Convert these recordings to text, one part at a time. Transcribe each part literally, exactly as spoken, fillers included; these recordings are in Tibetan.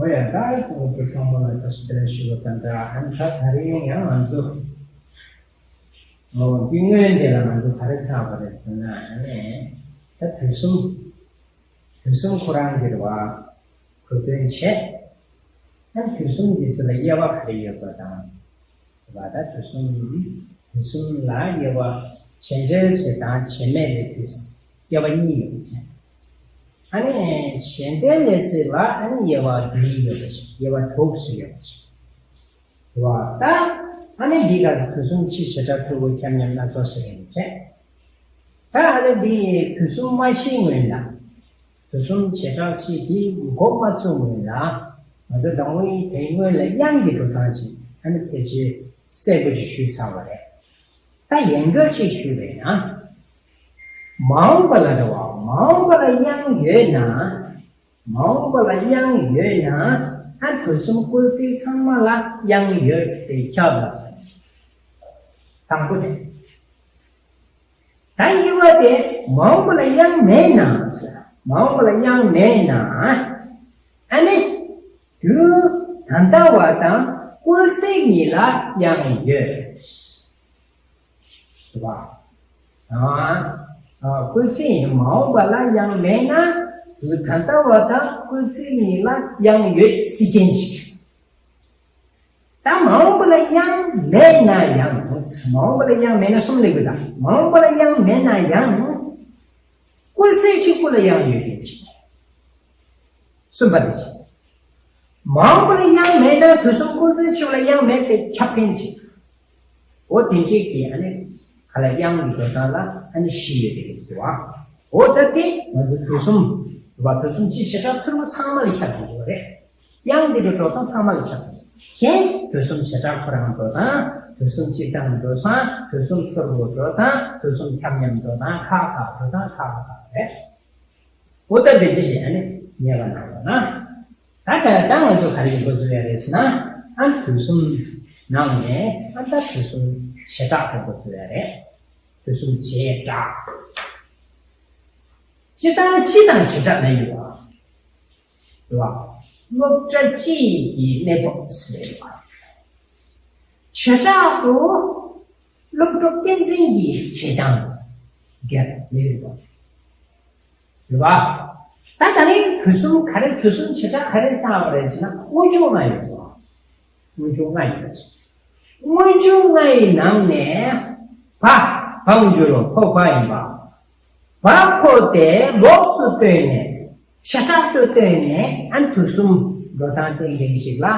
ད་ཁོང་ཚོ་ཚང་མ་ལ་བཀྲ་ཤིས་བདེ་ལེགས་ཞུ་བ་དང་འདྲ། ཨ་ནི་ད་ད་རིང་ཡང་ང་ཚོ་འོ་འདི་སྔོན་དེ་ལ་ང་ཚོ་ག་རེ་ཚར་བ་རེད་ཟེར་ན། ཨ་ནི་ད་དུས་གསུམ་དུས་གསུམ་ཁོ་རང་གི་རེད་བ། གོ་དོན་བྱས། ཨ་ནི་དུས་གསུམ་འདི་ཚོ་ལ་དབྱེ་བ་ག་རེ་ཡོད་པ་དང་། རེད་བ། ད་དུས་གསུམ་དུས་གསུམ་ལ་དབྱེ་བ་བྱེད་འབྲེལ་ཚེ་དང་བྱེད་མེད་ལས་ཚེ་དབྱེ་བ་གཉིས་ཡོད་ཀྱང་། ཨ་ནི་བྱེད་འབྲེལ་ལས་ཚེ་ལ་ཨ་ནི་དབྱེ་བ་བདུན་ཡོད་པ་ཞིག་དབྱེ་བ་དྲུག་ཙམ་ཡོད་པ་ཞིག་རེད་བ། ད་ཨ་ནི་འདི་ག་དུས་གསུམ་སྤྱི་བྱེ་བྲག་ཕྲུ་གུ་ཁྱབ་མཉམ་སྣ་ཚོགས་ཟེར་མཁན་བྱས། ད་ཨ་ནི་འདི་དུས་གསུམ་མ་ཤེས་སྔོན་ལ། དུས་གསུམ་བྱེ་བྲག་སྤྱི་འདི་མགོ་མ་ཚོས་སྔོན་ལ། ང་ཚོ་དང་པོའི་དེའི་སྔོན་ལ་དབྱངས་ཀྱི་འགྲོ་སྟངས་ཅིག་ཨ་ནི་ཕལ་ཆེར་གསལ་པོ་ཅིག་ཞུས་ཚར་བ་རེད། ད་ཡན་གར་ཅིག་ཞུས་པས་ན། མ་འོངས་པ་ལ་འགྲོ་བ། མ་འོངས་པ་ལ་དབྱངས་ཡོད་ན། མ་འོངས་པ་ལ་དབྱངས་ཡོད་ན། ཨ་དུས་གསུམ་སྐུལ་ཚིག་ཚང་མ་ལ་དབྱངས་ཡོད་དེ་ཁྱབ་ལ། དང་པོ་དེ། ད་གཉིས་པ་དེ་མ་འོངས་པ་ལ་དབྱངས་མེད་ན་ཟེར། མ་འོངས་པ་ལ་དབྱངས་མེད་ན། ཨ་ནི་དུས་ད་ལྟ་བ་དང་སྐུལ་ཚིག་གཉིས་ལ་དབྱངས་ཡོད། རེད་བ། ཨ་ཨ་སྐུལ་ཚིག་ཡིན། མ་འོངས་པ་ལ་དབྱངས་མེད་ན་དུས་ད་ལྟ་བ་དང་སྐུལ་ཚིག་གཉིས་ལ་དབྱངས་ཡོད་ཟེར་མཁན་ཞིག་ད་མ་འོངས་པ་ལ་དབྱངས་མེད་ན་ཡང་། མ་འོངས་པ་ལ་དབྱངས་མེད་ན་གསུམ་ལེགས་པ་དང་། མ་འོངས་པ་ལ་དབྱངས་མེད་ན་ཡང་སྐུལ་ཚིག་གཅིག་པུ་ལ་དབྱངས་ཡོད་མཁན་ཅིག་གསུམ་པ་དེ་ཅིག་མ་འོངས་པ་ལ་དབྱངས་མེད་ན་དུས་གསུམ་སྐུལ་ཚིག་གཅིག་པུ་ལ་དབྱངས་མེད་པའི་ཁྱབ་མཁན་ཅིག་འོ་དེ་འདྲས་ཀྱི་ཨ་ནི་ག་ལ་དབྱངས་ཀྱི་འགྲོ་སྟངས་ལ་ཨ་ནི་བཞི་ཡོད་པའི་རིགས་འདུག་བ། འོ་ད་དེ་ང་ཚོ་དུས་གསུམ་རེད་བ། དུས་གསུམ་སྤྱི་བྱེ་བྲག་ཕྲུ་གུ་ཚང་མ་ལ་ཁྱབ་ཀྱི་ཡོད་རེད། དབྱངས་འདི་འདྲའི་འགྲོ་སྟངས་ཚང་མ་ལ་ཁྱབ་ཀྱི་ཡོད། གཞན་དུས་གསུམ་བྱེ་བྲག་ཁོ་རང་འགྲོ་སྟངས། དུས་གསུམ་སྤྱིར་བཏང་འགྲོ་སྟངས། དུས་གསུམ་ཕྲུ་གུ་འགྲོ་སྟངས། དུས་གསུམ་ཁྱབ་མཉམ་འགྲོ་སྟངས། ཁག་ཁག་འགྲོ་སྟངས་ཁག་ཁག་རེད། འོ་ད་འདི་འདྲ་ཞིག་ཨ་ནི་ངེས་པ་གནང་རོགས་གནང་། ད་ད་ད་ང་ཚོ་ག་རེ་ཡིན་པ་བཟོ་ཡ་རེད་ཟེར་ན། ཨ་དུས་གསུམ་ནང་ནས་ཨ་ད་དུས་གསུམ་བྱེ་བྲག་ཏུ་བཟོ་ཡ་རེད། དུས་གསུམ་བྱེ་བྲག་སྤྱིར་བཏང་སྤྱི་དང་བྱེ་བྲག་ལ་ཡོད་པ། རེད་བ། སློབ་གྲྭ་སྤྱི་ཡི་གནས་བབ་ཟེར་བ། བྱེ་བྲག་ཏུ་སློབ་གྲོགས་བསྟན་འཛིན་གྱི་བྱེད་སྟངས་བརྒྱད་ལས་རེད་བ། རེད་བ། ད་ད་རིང་དུས་གསུམ་ག་རེ། དུས་གསུམ་བྱེ་བྲག་ག་རེ་བཏགས་པ་རེད་ཟེར་ན། སྔོན་འཇུག་ལྔ་ཡོད་པ། སྔོན་འཇུག་ལྔ་ཡོད་པ། སྔོན་འཇུག་ལྔ་ཡི་ནང་ནས་བ། བ་སྔོན་འཇུག་ལ་འཕོ་བ་ཡིན་པ། བ་འཕོ་དེ་ལོགས་སུ་བཏོན་ནས། བྱེ་བྲག་ཏུ་བཏོན་ནས་ཨ་དུས་གསུམ་འགྲོ་སྟངས་བསྟན་མཁན་ཞིག་ལ་ཨ་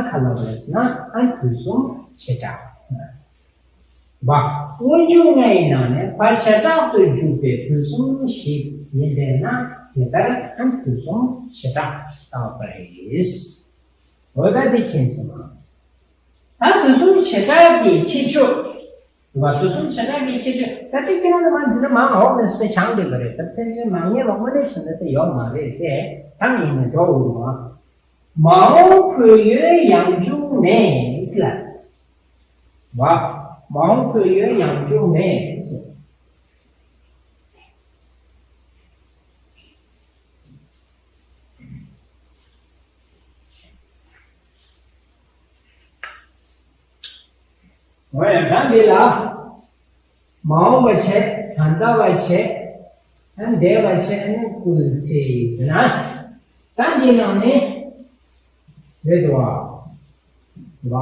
ག་ལབ་རེད་ཟེར་ན། ཨ་དུས་གསུམ་བྱེ་བྲག་ཟེར། བ། སྔོན་འཇུག་ལྔ་ཡི་ནང་ནས་བ་བྱེ་བྲག་ཏུ་འཇུག་པའི་དུས་གསུམ་ཞིག་ཡིན་པས་ན། དེ་ལྟར་ཨ་དུས་གསུམ་བྱེ་བྲག་ཟེར་བ་རེད། འོ་ད་དེ་མཁྱེན་སོང་ང་། ད་དུས་གསུམ་བྱེ་བྲག་གི་ཁྱད་ཆོས། དུས་གསུམ་བྱེ་བྲག་གི་ཁྱད་ཆོས། ད་དེ་ཁྱེད་རང་ཚོ་མ་འཛིན་ན་མ་འོག་ནས་དཔེ་བྱང་འདོད་པ་རེད། ད་དེ་ཚོའི་མ་ངེས་པ་དངོས་གནས་བྱས་ན་དེ་ཡོད་མ་རེད་དེ། ད་ཡིན་ནས་འགྲོ་འོང་བ། མ་འོངས་འཕོ་ཡོད་ཡང་འཇུག་མེད་ལ། བ། མ་འོངས་འཕོ་ཡོད་ཡང་འཇུག་མེད་ཟེར། འོ་ཡ། ད་འདི་ལ་མ་འོངས་པ་བྱས། ད་ལྟ་བ་བྱས། ཨ་འདས་པ་བྱས། ཨ་ནི་སྐུལ་ཚིག་ཟེར་ན། ད་འདི་ནང་ནས་རེད་དོ། བ། མ་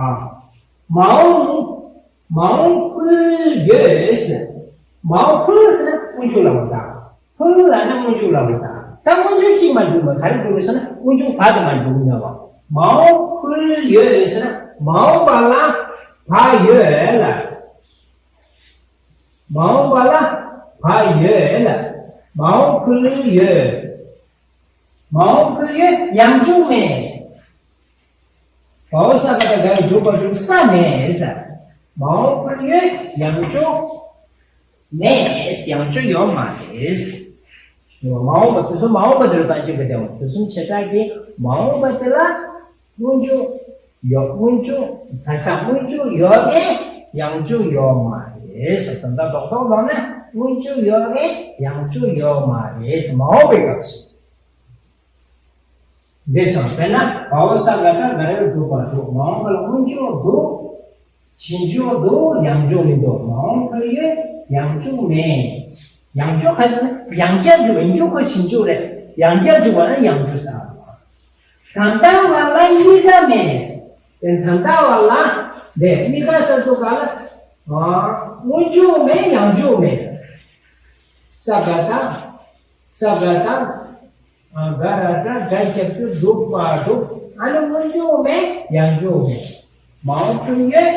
འོངས། མ་འོངས་འཕོ་ཡོད་ཟེར། མ་འོངས་འཕོ་ཟེར་ན་སྔོན་འཇུག་ལ་བ་དང་། འཕོ་ལབ་ན་སྔོན་འཇུག་ལ་བ་དང་། ད་སྔོན་འཇུག་གཅིག་མ་འཇུག་པ་ག་རེ་འཇུག་ཟེར་ན། སྔོན་འཇུག་བ་དང་མ་འཇུག་ན་བ། མ་འོངས་འཕོ་ཡོད་ཟེར་ན། མ་འོངས་པ་ལ་བ་ཡོད་ལ། མ་འོངས་པ་ལ་བ་ཡོད་ལ། མ་འོངས་འཕོ་ཡོད། མ་འོངས་འཕོ་ཡོད་ཡང་འཇུག་མེད། བའོ་ས་ག་ད་ག་འཇུག་པ་འཇུག་ས་མེད་ཟེར། མ་འོངས་འཕོ་ཡོད་ཡང་འཇུག་མེད། ཡང་འཇུག་ཡོད་མ་རེད། མ་འོངས་པ། དུས་གསུམ་མ་འོངས་པ་དེ་ལ་བཏང་ཅིག་གི་དེ་འོང་། དུས་གསུམ་བྱེ་བྲག་གི་མ་འོངས་པ་དེ་ལ་སྔོན་འཇུག་ཡོད། སྔོན་འཇུག་ས་ས་སྔོན་འཇུག་ཡོད་རེད། ཡང་འཇུག་ཡོད་མ་རེད་ཟེར། དོན་དག་རྡོག་རྡོག་ལོག་ན་སྔོན་འཇུག་ཡོད་རེད། ཡང་འཇུག་ཡོད་མ་རེད་ཟེར། མ་འོངས་པའི་སྐབས་སུ། འདི་སོང་དཔེར་ན་བའོ་ས་ག་ད་ག་རེ་སྒྲུབ་པ་སྒྲུབ་མ་འོངས་པ་ལ་སྔོན་འཇུག་འདུག་ཕྱིན་འཇུག་འདུག་ཡང་འཇུག་མི་འདུག་མ་འོངས་ཁུལ་ཡོད་ཡང་འཇུག་མེད། ཡང་འཇུག་ག་ཅི་ན་ཡང་བསྐྱར་འཇུག་ཡང་འཇུག་ཁོ་ཕྱིན་འཇུག་རེད། ཡང་བསྐྱར་འཇུག་པ་ན་ཡང་འཇུག་ཟེར་བ། ད་ལྟ་བ་ལ་གཉིས་ཀ་མེད། དེ་ད་ལྟ་བ་ལ་དེ་གཉིས་ཀ་ས་ཚུགས་ག་ལ་སྔོན་འཇུག་མེད་ཡང་འཇུག་མེད། ས་ག་ད་ས་ག་ད། ག་ར་ད་སྒྲ་ཁྱབ་ཏུ་སྒྲུབ་པ་སྒྲུབ། ཨ་ནི་སྔོན་འཇུག་མེད་ཡང་འཇུག་མེད། མ་འོངས་ཁུལ་ཡོད་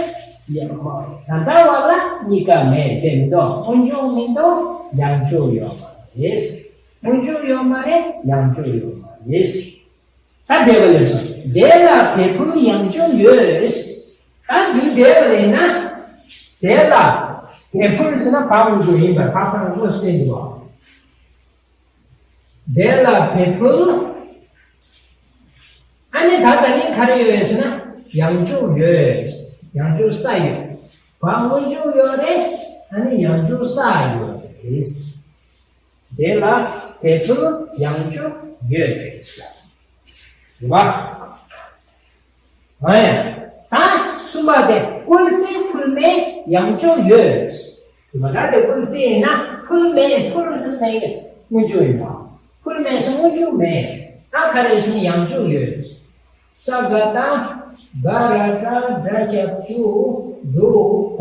ཡང་མ་ད་ལྟ་བ་ལ་གཉིས་ཀ་མེད་དེ་མི་འདུག་སྔོན་འཇུག་མི་འདུག་ཡང་འཇུག་ཡོད་མ་རེད། སྔོན་འཇུག་ཡོད་མ་རེད་ཡང་འཇུག་ཡོད་མ་རེད། ད་འདས་པ་ལས་སོ། འདས་ལ་བས་ཕུལ་ཡང་འཇུག་ཡོད། ད་འདི་འདས་པ་ལས་ན། འདས་ལ་བས་ཕུལ་ཟེར་ན་བ་སྔོན་འཇུག་ཡིན་པ་བ་ཁོ་ན་དངོས་སུ་བསྟན་འདུག་བ། འདས་ལ་བས་ཕུལ། ཨ་ནི་ད་ལྟ་ནི་ག་རེ་ཡོད་ཟེར་ན་ཡང་འཇུག་ཡོད། ཡང་འཇུག་ས་ཡོད། བ་སྔོན་འཇུག་ཡོད་རེད། ཨ་ནི་ཡང་འཇུག་ས་ཡོད་རེད། འདས་ལ་བས་ཕུལ་ཡང་འཇུག་ཡོད་རེད་ཟེར། རེད་བ། ཨ་ཡ། ད་གསུམ་པ་དེ་སྐུལ་ཚིག་ཕུལ་མེད་ཡང་འཇུག་ཡོད། རེད་བ། ད་དེ་སྐུལ་ཚིག་ཡིན་ན་ཕུལ་མེད་ཕུལ་ཟེར་ནས་སྔོན་འཇུག་ཡིན་པ། ཕུལ་མེད་ཟེར་སྔོན་འཇུག་མེད། ད་ག་རེ་ཟེར་ན་ཡང་འཇུག་ཡོད། ས་ག་ད་ག་ར་ད་སྒྲ་ཁྱབ་ཏུ་འདུག་པ་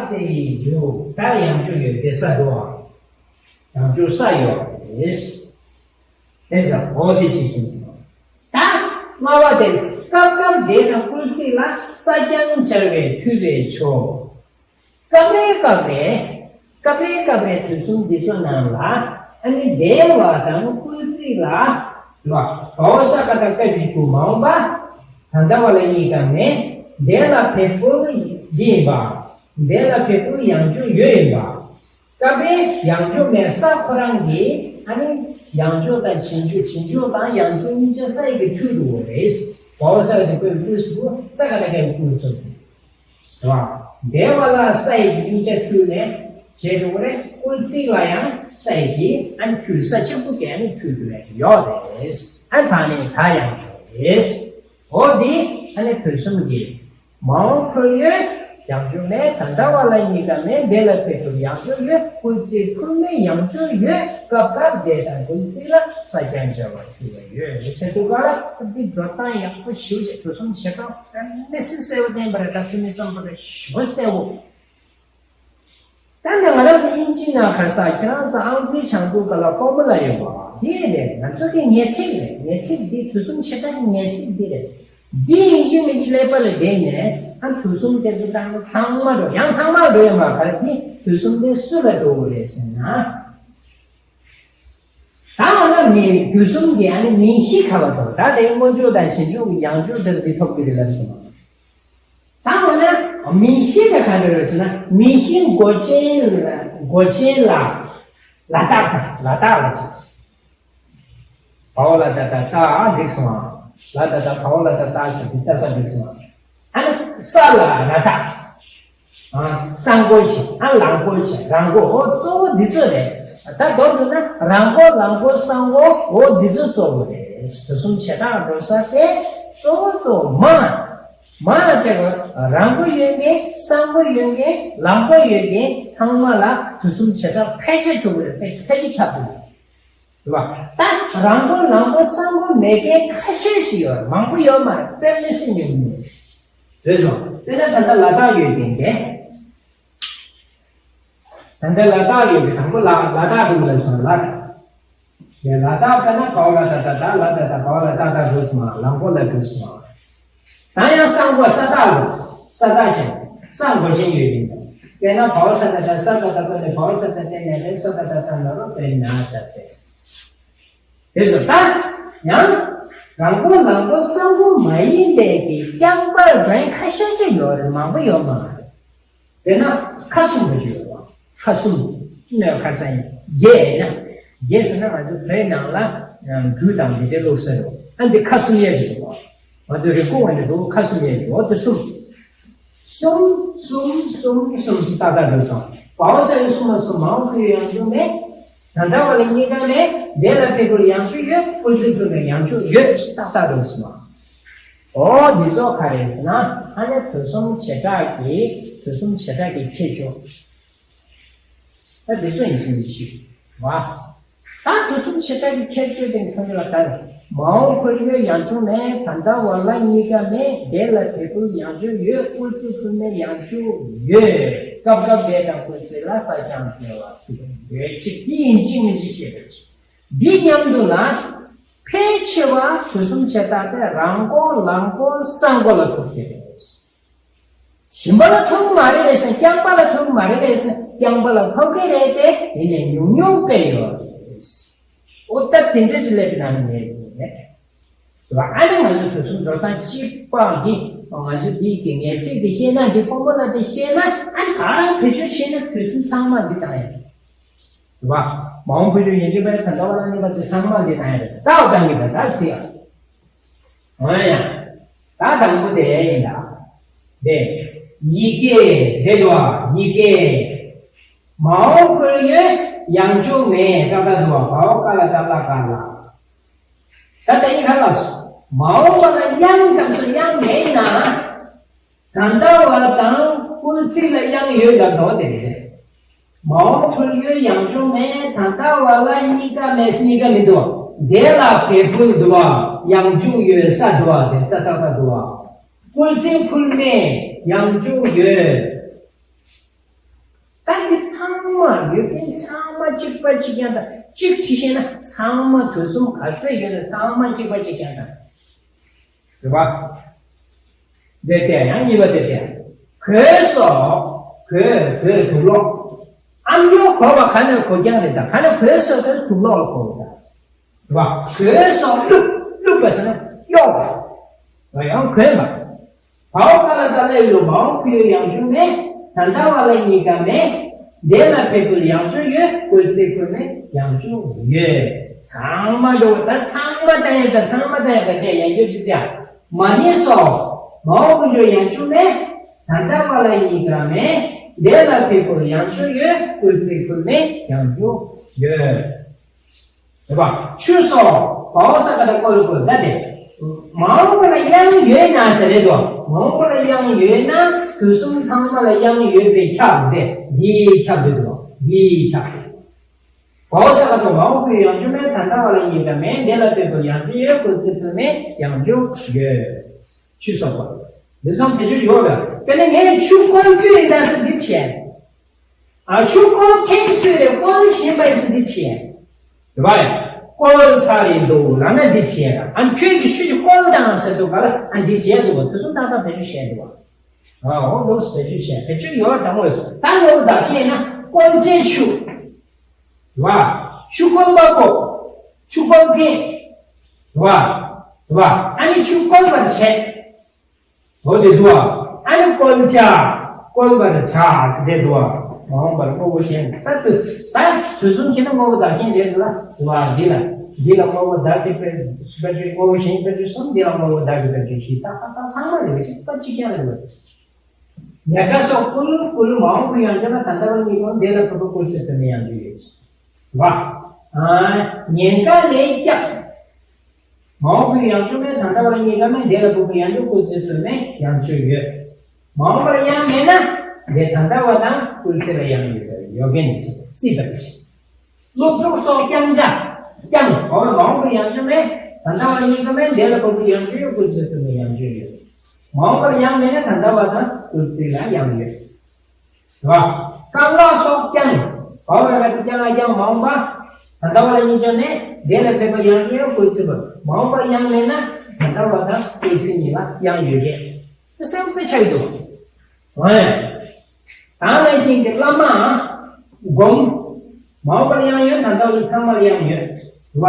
སེ་འཇུག་ད་ཡང་འཇུག་ཡོད་དེ་ས་འགྲོ་བ། ཡང་འཇུག་ས་ཡོད་རེད། དེ་ས་འོ་དེ་ཅི་ཞིག་ཟེར། ད་ལྔ་བ་དེ་སྐབས་སྐབས་དེ་དང་སྐུལ་ཚིག་ལ་ས་རྐྱང་སྦྱར་བས་འཐུས་པས་ཆོག་སྐབས་རེ་སྐབས་རེ། སྐབས་རེ་སྐབས་རེ་དུས་གསུམ་འདི་ཚོ་ནང་ལ་ཨ་ནི་འདས་པ་དང་སྐུལ་ཚིག་ལ་ལ་བའོ་ས་ག་ད་སྐབས་ཀྱི་དུ་མ་འོངས་པ། ད་ལྟ་བ་ལ་གཉིས་ཀ་མེད། འདས་ལ་བས་ཕུལ་འདི་ཡིན་པ། འདས་ལ་བས་ཕུལ་ཡང་འཇུག་ཡོད་ཡིན་པ། སྐབས་རེ་ཡང་འཇུག་མེད་ས་ཁོ་རང་གིས་ཨ་ནི་ཡང་འཇུག་དང་ཕྱིན་འཇུག་ཕྱིན་འཇུག་དང་ཡང་འཇུག་གཉིས་ཆ་ས་ཡི་གི་མཐུད་འདུག་རེད། བའོ་ས་ག་ད་སྐབས་ཀྱི་དུས་སུ་ས་ག་ད་སྐབས་ཀྱི་དུས་སུ། རེད་བ། འདས་པ་ལ་ས་ཡི་གི་མཐུན་ཆ་མཐུད་ནས་བྱས་འགྲོ་གི་རེད། སྐུལ་ཚིག་ལ་ཡང་ས་ཡི་གི་ཨ་ནི་མཐུད་ས་གཅིག་པུ་གས་ཨ་ནི་མཐུད་དགོས་ཡོད་རེད། ཨ་ད་ནི་ད་ཡང་རེད། འོ་འདི་ཨ་ནི་དུས་གསུམ་གྱི་མ་འོངས་ཁུལ་ཡོད་ཡང་འཇུག་མེད། ད་ལྟ་བ་ལ་གཉིས་ཀ་མེད། འདས་ལ་བས་ཕུལ་ཡང་འཇུག་ཡོད། སྐུལ་ཚིག་ཕུལ་མེད་ཡང་འཇུག་ཡོད། སྐབས་སྐབས་དེ་དང་སྐུལ་ཚིག་ལ་ས་རྐྱང་སྦྱར་བ་འཐུས་པ་ཡོད་རེད་ཟེར་འདུག་ག་འདི་འགྲོ་སྟངས་ཡག་པོ་ཞེ་པོ་ཅིག་དུས་གསུམ་བྱེ་བྲག་དཔེ་མི་སྲིད་གསལ་པོ་བསྟན་པ་རེད། ད་ཐུ་མི་བསམ་པ་རེད་ཞེ་པོ་གསལ་པོ། ད་ནི་ང་རང་ཚོ་དབྱིན་ཇི་ནང་ག་ས་ཁྱེད་རང་ཚོ་ཨང་རྩིས་སྦྱང་དུས་ག་ལ་ཕོར་མུ་ལ་ཡོད་པ་འདི་ནས་ང་ཚོ་གི་ངེས་ཚིག་རེད། ངེས་ཚིག་འདི་དུས་གསུམ་བྱེ་བྲག་གི་ངེས་ཚིག་འདི་རེད། འདི་ཡིན་གཅིག་མིན་གཅིག་ཀླད་པ་ལ་བསྡད་ནས་ཨ་དུས་གསུམ་དེ་ཚོ་བཏང་ན་ཚང་མ་འགྲོ་ཡང་ཚང་མ་འགྲོ་ཡོད་མ་ག་རེ་འདི་དུས་གསུམ་དེ་སུ་ལ་འགྲོ་དགོས་རེད་ཟེར་ན། ད་འོ་ན་མི་དུས་གསུམ་གྱི་ཨ་ནི་མིང་གཞི་ག་བ་དང་ད་དེ་སྔོན་འཇུག་དང་ཕྱིན་འཇུག་ཡང་འཇུག་དེར་འདི་ཐོབ་ཀྱི་རེད་ལབ་སོང་། ད་འོ་ན་མིང་གཞི་དེ་ག་འདྲ་རེད་ཟེར་ན་མིང་གཞི་མགོ་ཅན་ལ་མགོ་ཅན་ལ་ལ་དྭགས་ལ་དྭགས་ལ་ཅིག་བའོ་ལ་ད་ད་ད་འགྲིག་སོང་། ལ་ད་ད་བའོ་ལ་ད་ད་ཟེར་འདི་ལྟ་ས་འགྲིག་སོང་། ཨ་ནི་ས་ལ་ལ་དྭགས། ཨ། ས་མགོ་ཅན། ཨ། ལ་མགོ་ཅན། ར་མགོ། འོ་གཙོ་བོ་འདི་ཚོ་རེད། ད་མདོར་བསྡུ་ན་ར་མགོ་ལ་མགོ་ས་མགོ་འོ་འདི་ཚོ་གཙོ་བོ་རེད། དུས་གསུམ་བྱེ་བྲག་འགྲོ་ས་དེ་གཙོ་བོ་གཙོ་བོ་མ། མ་ལ་བལྟས་པ་ར་མགོ་ཡོད་མཁན་ས་མགོ་ཡོད་མཁན་ལ་མགོ་ཡོད་མཁན་ཚང་མ་ལ་དུས་གསུམ་བྱེ་བྲག་ཕལ་ཆེར་འགྲོ་གི་རེད། ཕལ་ཆེར་ཁྱབ་གི་རེད། རེད་བ། ད་ར་མགོ་ལ་མགོ་ས་མགོ་མེད་མཁན་ཁ་ཤས་ཤིག་ཡོད་རེད། མང་པོ་ཡོད་མ་རེད། དཔེ་མི་སྲིད་ཉུང་ཉུང་རེད། རེད་བ། དཔེར་ན་ད་ལྟ་ལ་དྭགས་ཡོད་མཁན་དེ། ད་ལྟ་ལ་དྭགས་ཡོད་མཁན་དང་པོ་ལ་ལ་དྭགས་འདུག་ལབ་སོང་ལ། ཡ་ལ་དྭགས་ལྟ་ན་བའོ་ལ་ད་ད་ད་ལ་ད་ད་བའོ་ལ་ད་ད་འགྲོ་སོང་ལ་མགོ་ལ་འགྲོ་སོང་། ད་ཡང་ས་མགོ་ས་དྭགས་ལ་ས་དྭགས་ཅན་ས་མགོ་ཅན་ཡོད་མཁན་དང་། དཔེར་ན་བའོ་ས་ད་ད་ས་ད་ད་པ་ནས་བའོ་ས་ད་ཏེ་ནས་ལེ་ས་ད་ད་ད་ན་རོ་པེ་ན་ད་ཏེ། དེ་ཚོ་ད་ཡང་ར་མགོ་ལ་མགོ་ས་མགོ་མ་ཡིན་པའི་གི་རྐྱང་པར་འདྲེན་ཁ་ཤས་ཅིག་ཡོད་རེད། མང་པོ་ཡོད་མ་རེད། དེ་ན་ཁ་གསུམ་པ་ཡོད་རེད། ཁ་གསུམ་ནས་ཁ་སང་ཡིན་རྒྱས་ཡིན་ན་རྒྱས་ཟེར་ན་ང་ཚོ་བོད་ནང་ལ་འབྲུ་དང་འདི་དེ་ལོག་ས་རེད། ཨ་འདི་ཁ་གསུམ་ཡས་ཀྱི་འདུག་ང་ཚོ་རེ་སྐུང་བ་ནི་འདུག་ཁ་གསུམ་ཡས་ཀྱི་འོ་དེ་གསུམ། གསུམ་གསུམ་གསུམ་གསུམ་ཏག་ཏག་འགྲོ་སོང་། བའོ་ས་ཡི་གསུམ་ལ་གསུམ་མང་པོ་ཡོང་རྒྱུ་མེད། ད་ལྟ་བ་ལ་གཉིས་ཀ་ནས་འདས་ལ་ཕེབས་པའི་ཡང་འཇུག་ཡོད། སྐུལ་ཚིག་ཕུལ་བའི་ཡང་འཇུག་ཡོད་ཞེས་ཏག་ཏག་རེད་ཟེར་མ། འོ་འདི་ཚོ་ག་རེ་ཟེར་ན་ཨ་ནི་དུས་གསུམ་བྱེ་བྲག་གི་དུས་གསུམ་བྱེ་བྲག་གི་ཁྱད་ཆོས། ད་འདི་ཚོ་ཡིན་གྱི་མི་ཤེས་བ། ད་དུས་གསུམ་བྱེ་བྲག་གི་ཁྱད་ཆོས་དེ་ཁོ་ན་ལ་ལྟ་རེད། མ་འོངས་ཁོར་ཡོད་ཡང་འཇུག་མེད། ད་ལྟ་བ་ལ་གཉིས་ཀ་མེད། འདས་ལ་ཕེབས་པའི་ཡང་འཇུག་ཡོད། སྐུལ་ཚིག་ཕུལ་མེད་ཡང་འཇུག་ཡོད། སྐབས་སྐབས་འདས་དང་སྐུལ་ཚིག་ལ་ས་ཀྱང་འབྲེལ་བ་ཚིག་ཡོད་ཅིག་དེ་ཡིན་གཅིག་མིན་གཅིག་ཤེས་དགོས་ཅིག་འདི་མཉམ་དུ་ལ་ཕལ་ཆེ་བ་དུས་གསུམ་བྱེ་བྲག་དེ་རང་མགོ་ལག་མགོ་ས་མགོ་ལ་ཐུག་གི་རེད། ཞིམ་པ་ལ་ཐུག་མ་རེད་ཟེར། རྐྱང་པ་ལ་ཐུག་མ་རེད་ཟེར། རྐྱང་པ་ལ་ཐུག་གི་རེད་དེ། དེ་ནས་ཉུང་ཉུང་དཔེ་ཡོད་རེད། འོ་ད་དེ་འདྲ་ཅིག་སླེབས་པའི་ནང་ནས་རེད། ཨ་ནི་ང་ཚོ་དུས་གསུམ་འགྲོ་སྟངས་གཅིག་པ་འདི་ང་ཚོ་འདི་གི་ངེས་ཚིག་འདི་ཤེས་ན། འདི་ཕོར་མུ་ལ་འདི་ཤེས་ན། ཨ་ནི་ག་རང་བེད་སྤྱོད་བྱས་ན་དུས་གསུམ་ཚང་མ་འདི་དང་ཡང་རེད་བ། མ་འོངས་བེད་སྤྱོད་ཡིན་གྱི་བས་ད་ལྟ་བ་ལ་གཉིས་པ་ཚེ་ཚང་མ་འདི་དང་ཡང་རེད། ད་འོ་ད་གཉིས་པ་ད་སྲིད་ཨ། འོ་ཡ། ད་དང་པོ་དེ་ཡིན་ད། དེ། ཡི་གེ་རེད་དོ། ཡི་གེ་མ་འོངས་ཁོར་ཡོད་ཡང་འཇུག་མེད། ཀ་ཀ་དུ་བ་བའོ་ཀ་ལ་ཀ་ལ་ཀ་ལ། ད་ལྟ་ཡིན་ཁ་ལབ་སོ། མ་འོངས་པ་ལ་ཡང་སྐབས་སུ་ཡང་མེད་ན། ད་ལྟ་བ་དང་སྐུལ་ཚིག་ལ་ཡང་ཡོད་ལབ་དོ་དེ་རེད། མ་འོངས་ཁོར་ཡོད་ཡང་འཇུག་མེད། ད་ལྟ་བ་ལ་གཉིས་ཀ་མེད། གཉིས་ཀ་མི་འདུག་འདས་ལ་ཕེབས་ཕུལ་འདུག་བ། ཡང་འཇུག་ཡོད་ས་འདུག་བ། དེ་ས་ཏག་ཏག་འདུག་བ། སྐུལ་ཚིག་ཕུལ་མེད། ཡང་འཇུག་ཡོད། ད་འདི་ཚང་མ་ཡོད་མཁན་ཚང་མ་གཅིག་པ་གཅིག་རྐྱང་དང་། གཅིག་བྲིས་ཤེས་ན་ཚང་མ་དུས་གསུམ་ག་ཚོད་ཡོད་ན་ཚང་མ་གཅིག་པ་གཅིག་རྐྱང་དང་། རེད་པ། འདི་སྟེ་ཡང་གཉིས་པ་དེ་སྟེ། གོས་སོགས། གོས་གོས་དུག་སློག་ཨམ་ཅོག་གོ་བ་ག་ནས་གོ་རྐྱང་རེད་ད། ག་ནས་གོས་སོགས་གོས་དུག་སློག་ལ་གོ་བ་ད། རེད་པ། གོས་སོགས་བླུགས། བླུགས་པ་ཟེར་ན་གཡོག་པ། ཡང་གོས་མ། བའོ་ཀ་ལ་ཀ་ལ་ཡོད། མ་འོངས་ཁོར་ཡོད་ཡང་འཇུག་མེད། ད་ལྟ་བ་ལ་གཉིས་ཀ་མེད། འདས་ལ་ཕེབས་ཕུལ་ཡང་འཇུག་ཡོད། སྐུལ་ཚིག་ཕུལ་མེད་ཡང་འཇུག་ཡོད། ཚང་མ་འགྲོ་བ་ད་ཚང་མ་ད་ཡང་ད་ཚང་མ་ད་ཡང་ད་དེ་ཡང་འཇུག་ཅིག་ད། མ་ནི་སོགས། མ་འོངས་ཁོར་ཡོད་ཡང་འཇུག་མེད། ད་ལྟ་བ་ལ་གཉིས་ཀ་མེད། འདས་ལ་ཕེབས་ཕུལ་ཡང་འཇུག་ཡོད། སྐུལ་ཚིག་ཕུལ་མེད་ཡང་འཇུག་ཡོད། རེད་པ། ཆུ་སོགས། བའོ་ས་ཀ་ད་ཀོ་ལ་ཀོ་ད་དེ། མ་འོངས་པ་ལ་ཡང་ཡོད་ན་ཟེར་རེད་དོ། མ་འོངས་པ་ལ་ཡང་ཡོད་ན་དུས་གསུམ་ཚང་མ་ལ་ཡང་ཡོད་པའི་ཁྱབ་སྟེ། འདིའི་ཁྱབ་འདི་དོ། འདིའི་ཁྱབ། བའོ་ས་ཀ་ད་མ་འོངས་པའི་ཡང་འཇུག་མེད། ད་ལྟ་བ་ལ་གཉིས་ཀ་མེད། འདས་ལ་ཕེབས་པའི་ཡང་འཇུག་ཡོད། སྐུལ་ཚིག་ཕུལ་མེད་ཡང་འཇུག་ཡོད། ཆུ་སོགས་པ། འདི་ཚོ་བེད་སྤྱོད་ཡོད་ལ། དཔེར་ན་ངས་ཆུ་བསྐོལ་རྒྱུ་ཡིན་ད་ཟེར་འདི་བྱས། ཨ་ཆུ་བསྐོལ་མཁན་སུ་རེད། བསྐོལ་བཞིན་པ་ཡིན་ཟེར་འདི་བྱས། རེད་པ། བསྐོལ་ཚར་ཡིན་འདུག་ལབ་ན་འདི་བྱས་ར། ཨ་ཁྱོད་ཀྱིས་ཆུ་ཞིག་བསྐོལ་དང་ཟེར་འདུག་ག་ལ། ཨ་འདི་བྱས་འདུག་བ། དེ་ཚོ་ཏག་ཏག་བེད་སྤྱོད་བྱས་འདུག་བ། ཨ་འོ་འདུག་བེད་སྤྱོད་བྱས། བེད་སྤྱོད་ཡོད་དྲང་མོ་ཡོད། ད་ངོ་བོ་བདག་ཤེས་ན་བསྐོལ་བྱའི་ཆུ། རེད་པ། ཆུ་བསྐོལ་བ་པོ། ཆུ་བསྐོལ་མཁན། རེད་པ། རེད་པ། ཨ་ནི་ཆུ་བསྐོལ་བར་བྱེད། འོ་དེ་འདུག་བ། ཨ་ནི་བསྐོལ་བྱ། བསྐོལ་བར་བྱ་ཟེར་དེ་འདུག་བ། མ་འོངས་པར་དངོས་པོ་གཞན་ད་དུ་ད་དུས་གསུམ་གྱི་ནི་དངོས་པོ་བདག་གཞན་རེད་ལ། འདུག་བ། འདི་ལ་འདི་ལ་དངོས་པོ་བདག་གི་དཔེར་བརྗོད། དངོས་པོ་གཞན་གྱི་དཔེར་བརྗོད་གསུམ། འདི་ལ་དངོས་པོ་བདག་གི་དཔེར་བརྗོད་བཞི། ད་ད་ད་ཚང་མ་རེད་པ། གཅིག་པ་གཅིག་རྐྱང་རེད་པ། ཉེན་ཁ་སོགས་བསྐུལ། བསྐུལ། མ་འོངས་པའི་ཡང་འཇུག་ན་ད་ལྟ་བ་གཉིས་ཀ་འདས་ལ་ཕེབས་པའི་སྐུལ་ཚིག་ཕུལ་མེད་ཡང་འཇུག་ཡོད་ཅེས། བ། ཉེན་ཁ་ལས་བསྐྱབས། མ་འོངས་པའི་ཡང་འཇུག་མེད། ད་ལྟ་བ་གཉིས་ཀ་མེད། འདས་ལ་ཕེབས་པའི་ཡང་འཇུག་སྐུལ་ཚིག་ཕུལ་མེད་ཡང་འཇུག་ཡོད། མ་འོངས་པར་ཡང་མེད་ན། འདས་ད་ལྟ་བ་དང་སྐུལ་ཚིག་ལ་ཡང་ཡོད་པ་ཡོད་མཁན་ནི་སྲིད་པ་རེད། སློབ་ཕྲུག་སོགས་བསྐྱངས་བྱ། བསྐྱངས། འོ་མ་འོངས་པའི་ཡང་འཇུག་མེད། ད་ལྟ་བ་གཉིས་ཀ་མེད། འདས་ལ་ཕེབས་པའི་ཡང་འཇུག་ཡོད། སྐུལ་ཚིག་ཕུལ་མེད་ཡང་འཇུག་ཡོད། མ་འོངས་པར་ཡང་མེད་ན་ད་ལྟ་བ་དང་སྐུལ་ཚིག་ལ་ཡང་ཡོད། རེད་པ། རྐང་ལག་སོགས་བརྐྱང་། འོ་མ་རྐང་ལག་བརྐྱང་ལ་ཡང་མ་འོངས་པ། ད་ལྟ་བ་ལ་གཉིས་ཀ་མེད། འདས་ལ་ཕེབས་པའི་ཡང་འཇུག་ཡོད། སྐུལ་ཚིག་ཕུལ། མ་འོངས་པར་ཡང་མེད་ན་ད་ལྟ་བ་དང་སྐུལ་ཚིག་གཉིས་ལ་ཡང་ཡོད་རེད། དེ་གསལ་པོ་དཔེ་ཆ་ཡི་འདུག་འོ་ཡ། ད་ནང་བཞིན་གྱི་བླ་མ་སྒོམ། མ་འོངས་པར་ཡང་ཡོད། ད་ལྟ་བ་ཚང་མར་ཡང་ཡོད། རེད་པ།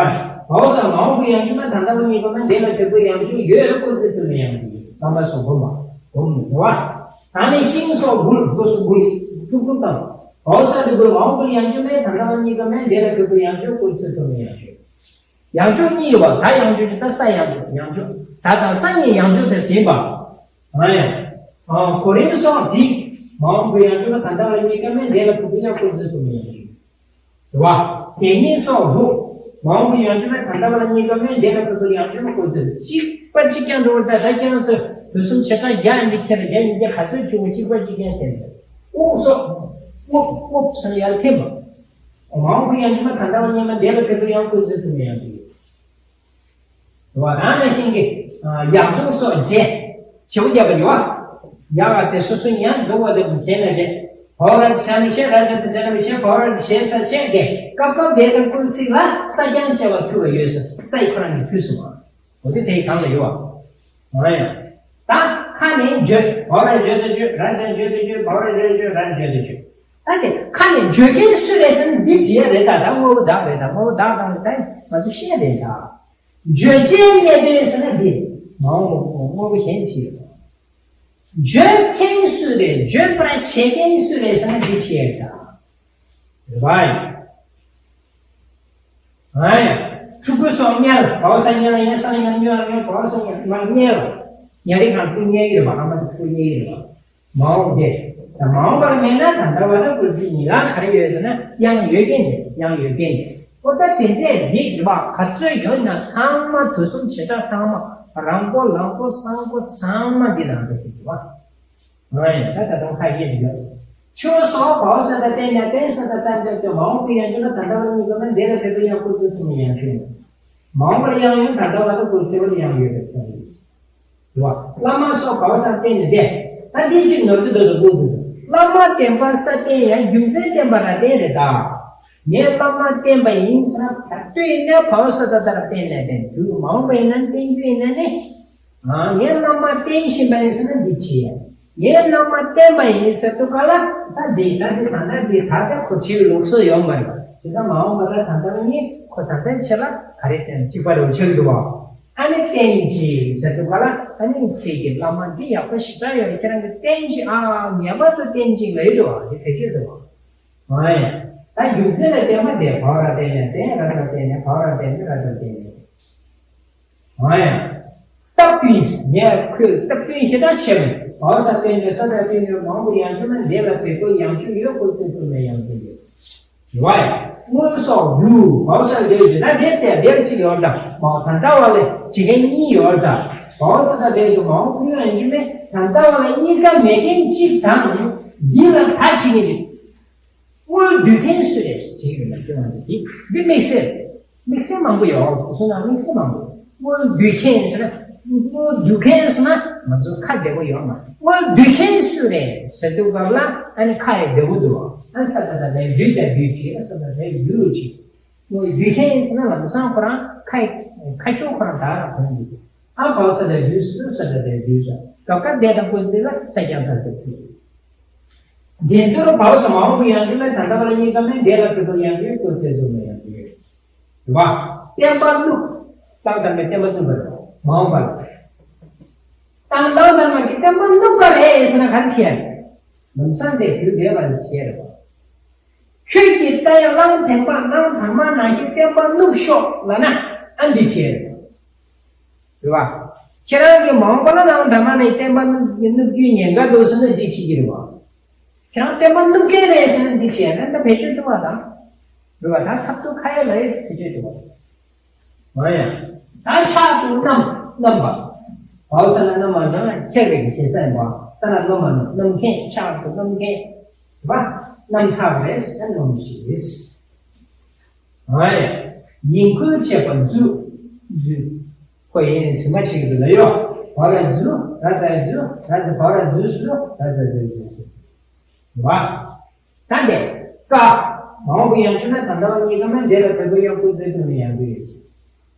བའོ་ས་མ་འོངས་པའི་ཡང་འཇུག་ན་ད་ལྟ་བ་གཉིས་ཀ་མེད། འདས་ལ་ཕེབས་པའི་ཡང་འཇུག་ཡོད། སྐུལ་ཚིག་ཕུལ་མེད་ཡང་འཇུག་ཡོད། བླ་མ་སོགས་སྒོམ་པ། སྒོམ། རེད་པ། ད་ནི་ཤིང་སོགས་འགུལ། སྒོ་སོགས་འགུལ། ཐུག་ཐུག་དང་། བའོ་ས་དེ་འགུལ། མ་འོངས་པའི་ཡང་འཇུག་མེད། ད་ལྟ་བ་གཉིས་ཀ་མེད། འདས་ལ་ཕེབས་པའི་ཡང་འཇུག་སྐུལ་ཚིག་ཕུལ་མེད་ཡང་འཇུག་ཡང་འཇུག་གཉིས་ཡོད་པ། ད་ཡང་འཇུག་ཅིག་ད་ས་ཡང་འཇུག་ཡང་འཇུག་ད་དང་ས་གཉིས་ཡང་འཇུག་དེ་ཟིན་པ། ཨ་ཡ། ཨ་གོ་རིམ་སོགས་འགྲིག་མ་འོངས་པའི་ཡང་འཇུག་ན་ད་ལྟ་བ་གཉིས་ཀ་མེད། འདས་ལ་ཕེབས་པའི་ཡང་སྐུལ་ཚིག་ཕུལ་མེད་ཡང་འཇུག་རེད་བ། དེ་ཉིད་སོགས་ལུགས། མ་འོངས་པའི་ཡང་འགྲོས་ལ་ད་ལྟ་བ་ལ་གཉིས་ཀ་མེད། འདས་ལ་བར་དུ་ཡང་འགྲོས་ལ་བཀོད་ཚུལ། གཅིག་པ་གཅིག་རྐྱང་འགྲོ་བར་ཐལ། ད་ཀྱང་ཚོས་དུས་གསུམ་བྱེ་བྲག་བརྒྱ་འདི་ཁྱེར་བརྒྱ་ཉིས་བརྒྱ་ག་ཚོད་བྱུང་བ་གཅིག་པ་གཅིག་རྐྱང་དེ་འདྲ། དབུགས་སོགས་དབུགས་དབུགས་སུ་ཡར་འཐེན་པ། མ་འོངས་པའི་ཡང་འགྲོས་ལ་ད་ལྟ་བ་གཉིས་ཀ་འདས་ལ་བར་དུ་ཡང་བཀོད་ཚུལ་དུ་མེད་ཡང་འགྲོས། རེད་བ། རང་ནང་བཞིན་གྱི་ཡག་སྡུག་སོགས་བྱེད། བྱེད་པོ་རྒྱབ་པ་ཡོད་བ། ཡག་བ་དེ་སོ་སོ་ཡང་སྡུག་བ་དེ་གཞན་ལ་བྱེད། བ་ར་བྱ་མི་བྱེད། ར་བྱ་དེ་བྱ་མི་བྱེད། བ་ར་བྱེད་ས་བྱེད་དེ་སྐབས་སྐབས་དེ་དང་ཀུན་གཟིགས་ལ་ས་ཀྱང་བྱེད་པ་ཐུབ་པ་ཡོད་ས་ས་ཡི་ཁོ་རང་གི་ཐུགས་སུ་མ། འོ་དེ་དེའི་གང་ལ་ཡོད་བ། ང་ཡང་། ད་ཁ་ནས་བརྗོད། བ་ར་བརྗོད་དུ་བརྗོད། ར་བྱ་བརྗོད་དུ་བརྗོད། བ་ར་བརྗོད་དུ་བརྗོད། ར་བརྗོད་དུ་བརྗོད། ད་དེ་ཁ་ནས་བརྗོད་མཁན་སུ་རེད་ཟེར་ན་འདི་བྱེད་ཡ་རེད། ད་ད་དངོས་པོ་བདག་རེད། ད་དངོས་པོ་བདག་དང་ད་ང་ཚོ་བཤད་རེད་ད། བརྗོད་བྱའི་གནད་དོན་ཟེར་ན་འདི་མ་འོངས་པ་དངོས་པོ་གཞན་ཞིག་རེད། བརྗོད་མཁན་སུ་རེད། བརྗོད་པར་བྱེད་མཁན་སུ་རེད་ཟེར་ན་འདི་བྱེད་ཡ་རེད་ད། རེད་བ། ཨ་ཡ། ཕྲུ་གུ་སོགས་དམྱལ། བ་འོག་ས་དམྱལ། ཡ་ས་དམྱལ། ཉ་དམྱལ། བ་འོག་ས་དམྱལ། མ་དམྱལ་བ། ཉ་རིགས་ཁམས་ཕྲུ་གུ་དམྱལ་གྱི་རེད་བ། ཨ་མ་དང་ཕྲུ་གུ་དམྱལ་གྱི་རེད་བ། མ་འོངས་དེ། ད་མ་འོངས་པར་མེད་ན་ད་ལྟ་བ་དང་བཀོད་ཚུལ་གཉིས་ལ་ག་རེ་ཡོད་ཟེར་ན་དབྱངས་ཡོད་མཁན་དེ། དབྱངས་ཡོད་མཁན་དེ། ཨོ་ད་དེ་འདྲས་འདི་རེད་བ། ག་ཚོད་ཡོད་ན་ཚང་མ་དུས་གསུམ་བྱེ་བྲག་ཚང་མ། རང་མགོ་ལག་མགོ་གསང་མགོ་ཚང་མ་འདི་ནང་དུ་ཡོད་རེད་བ། ང་ཡང་ད་ད་དུང་ཁ་ཡེ་ཡོད། ཆོས་སོགས་བ་འོག་ས་ད་བསྟན་ནས་བསྟན་ས་ད་བསྟན་འདོད་དུ་མ་འོངས་པའི་ཡང་འགྲོས་ལ་ད་ལྟ་བ་གཉིས་ཀ་མེད། འདས་ལ་བར་དུ་ཡང་བཀོད་ཚུལ་དུ་མེད་ཡང་འགྲོས། མ་འོངས་པར་ཡང་ཡོད། ད་ལྟ་བ་ལ་བཀོད་ཚུལ་ཡང་ཡོད་པའི་ཚུལ་ཡིན། རེད་བ། བླ་མ་སོགས་བ་འོག་ས་བསྟན་ནས་བསྟན། ད་འདི་གཅིག་ནོར་གྱི་འདོད་དུ་བཀོད་དུ་འདུག་བླ་མ་བསྟེན་པ་ས་བསྟན་ཡང་རྒྱུ་མཚན་བསྟན་པ་ལ་བརྟེན་རེད་ད། ངས་བླ་མ་བསྟེན་པ་ཡིན་ཟེར་ན་ད་ལྟ་ཡིན་ན་བ་འོག་ས་ད་ལྟར་བསྟན་ནས་བསྟན་དུས་མ་འོངས་པ་ཡིན་ན་བསྟན་རྒྱུ་ཡིན་ན་ནི། ཨ། ངས་བླ་མ་བསྟེན་བཞིན་པ་ཡིན་ཟེར་ན་འདི་བྱེད་ཡ། ངས་བླ་མ་བསྟེན་པ་ཡིན་ཟེར་དུས་ག་ལ་ད་འདི་ད་འདི་ད་ལྟ་འདི་ད་ལྟ་ཁོ་བྱེད་ལུགས་སྲོལ་ཡོད་མ་རེད་པ། བྱས་ཙང་མ་འོངས་པ་ལ་ད་ལྟ་ནི་ཁོ་ད་ལྟའི་ཆེད་ལ་ག་རེ་བསྟན་གཅིག་པ་རེད་བ། ཆགས་འདུག་བ། ཨ་ནི་བསྟེན་ཅིག་ཟེར་དུས་ག་ལ་ཨ་ནི་ཁྱེད་ཀྱི་བླ་མ་འདི་ཡག་པོ་ཞེ་དྲག་ཡོད། ཁྱེད་རང་གི་བསྟེན་ཅིག་ཨ་ངེས་པར་དུ་བསྟེན་ཅིག་ལབ་ཡོད་དོ། འདི་བེད་སྤྱོད་འདུག་བ། ཨ་ཡ། ད་རྒྱུ་མཚན་ལ་བརྟེན་པ་དེ་བ་ར་བསྟེན་ནས་བསྟེན། ར་ར་བསྟེན་ནས་བ་ར་བསྟེན་ནས་ར་ར་བསྟེན་ནས། ཨ་ཡ། སྟབས་བསྟུན། ངས་ཁོས་སྟབས་བསྟུན་ཞེ་དྲག་བྱས་པས། བ་འོག་ས་བསྟན་ནས་ས་ད་བསྟན་ནས་མ་འོངས་པའི་ཡང་འགྲོས་ན་འདས་ལ་བར་དུ་ཡང་འགྲོས་ཡོད། བཀོད་ཚུལ་དུ་མེད་ཡང་འགྲོས་ཡོད། བ་ཡ། སྔོན་སོགས་ཡུལ། བ་འོག་ས་འདས་ཡོད་ན་འདས་ཏེ་འདས་གཅིག་ཡོད་ད། མ་འོངས་ད་ལྟ་བ་ལས་བྱེད་མཁན་གཉིས་ཡོད་ད། བ་འོག་ས་ད་འདས་དུ་མ་འོངས་ཀུན་ཡང་འགྲོས་མེད། ད་ལྟ་བ་ལ་གཉིས་ཀ་མེད་མཁན་གཅིག་དང་། འདི་ལ་ད་བྱེད་མཁན་གཅིག་སྔོན་འདུས་མཁན་སུ་རེད་ཟེར་གྱི་ཡོད་ན་སྐྱོན་མ་འདུག་འདི་འདི་དམིགས་བསལ། དམིགས་བསལ་མང་པོ་ཡོད། དེ་སོང་ན་དམིགས་བསལ་མང་པོ་ཡོད། སྔོན་འདུས་མཁན་ཟེར་ན། སྔོན་འདུས་མཁན་ཟེར་ན་ང་ཚོ་ཁ་བདེ་པོ་ཡོད་མ། སྔོན་འདུས་མཁན་སུ་རེད་ཟེར་དུས་སྐབས་ལ་ཨ་ནི་ཁ་ཡི་བདེ་པོ་འདུག་ཨ་ས་ད་ད་རེད་འདུས་ད་འདུས་བྱས། ཨ་ས་ད་རེད་འདུས་བྱས། སྔོན་འདུས་མཁན་ཟེར་ན་ལམ་སང་ཁོ་རང་ཁ་ཡི་ཁ་ཤོག་ཁོ་རང་ད་ར་གོང་འདུས། ཨ་བ་འོག་ས་ད་འདུས་སུ་ས་ད་ད་འདུས་ས་སྐབས་ཀ་བདེ་དང་ཀུན་གཟིགས་ལ་ས་ཀྱང་ད་ཟེར་དུས། འདི་ལྟར་བ་འོག་ས་མ་འོངས་པའི་ཡང་འགྲོས་མེད། ད་ལྟ་བ་ལ་གཉིས་ཀ་མེད། འདས་ལ་བར་དུ་ཡང་འགྲོས་ཡོད། བཀོད་ཚུལ་དུ་མེད་ཡང་འགྲོས་ཡོད། རེད་བ། བསྟན་པ་བསྣུབས། བླ་མ་དམ་པས་བསྟན་པ་བསྣུབས་པ་རེད། མ་འོངས་པ་ལ། ད་བླ་མ་དམ་པ་གིས་བསྟན་པ་བསྣུབས་པ་རེད་ཟེར་ན་ག་རེ་བྱས་རེད། ལམ་སང་དེ་དུས་འདས་པ་ལ་བྱས་རེད་བ། ཁྱོད་ཀྱིས་ལྟ་ཡ་བླ་མ་དམ་པ་བླ་མ་དམ་པ་ནང་བཞིན་བསྟན་པ་བསྣུབས་ཤོག་ལབ་ན་ཨ་འདི་བྱས་རེད་བ། རེད་བ། ཁྱེད་རང་གིས་མ་འོངས་པ་ལ་བླ་མ་དམ་པ་ནས་བསྟན་པ་བསྣུབས་རྒྱུའི་ཉེན་ཁ་འདུག་ཟེར་ན་འགྲིག་བྱེད་ཀྱི་རེད་བ། ཁྱེད་རང་བསྟན་པ་བསྣུབས་མཁན་རེད་ཟེར་ན་འགྲིག་བྱེད་ན་ད་བེད་སྤྱོད་འགྲོ་བ་དང་། རེད་བ། ད་ཐབས་སྡུག་ཁ་ཡ་ལ་ཡ་བེད་སྤྱོད་འགྲོ་བ། ང་ཡང་། ད་ཕྱག་ཏུ་བསྣམས། བསྣམས་པ། བ་འོག་ས་ན་བསྣམས་པ་ཟེར་ན་ཁྱེར་བའི་གི་གེ་སར་ཡིན་པ། ས་ན་བསྣམས་པ་ན་བསྣམས་མཁན། ཕྱག་ཏུ་བསྣམས་མཁན། བ། བསྣམས་ཚར་བ་རེད་ཟེར་ན་བསྣམས་ཤིག་རེད། ཨ་ཡ། ཡིན་ཁུལ་བྱེད་པ་འཛུལ། འཛུལ། ཁོ་ཡིན་ནས་རྫུན་མ་བྱེད་ཀྱི་འདུག་ལ་ཡོ། བ་ར་འཛུལ། ར་ཙ་འཛུལ། ར་ཙ་བ་ར་འཛུལ་སུ་འཛུལ། ར་ཙ་འཛུལ་འཛུལ་སུ། བ། ད་འདི། ཀ། མ་འོངས་པའི་ཡང་འགྲོས་ན་ད་ལྟ་བ་གཉིས་ཀ་མེད། འདས་ལ་བར་དུ་ཡང་བཀོད་ཚུལ་དུ་མེད་ཡང་འགྲོས་ཡོད།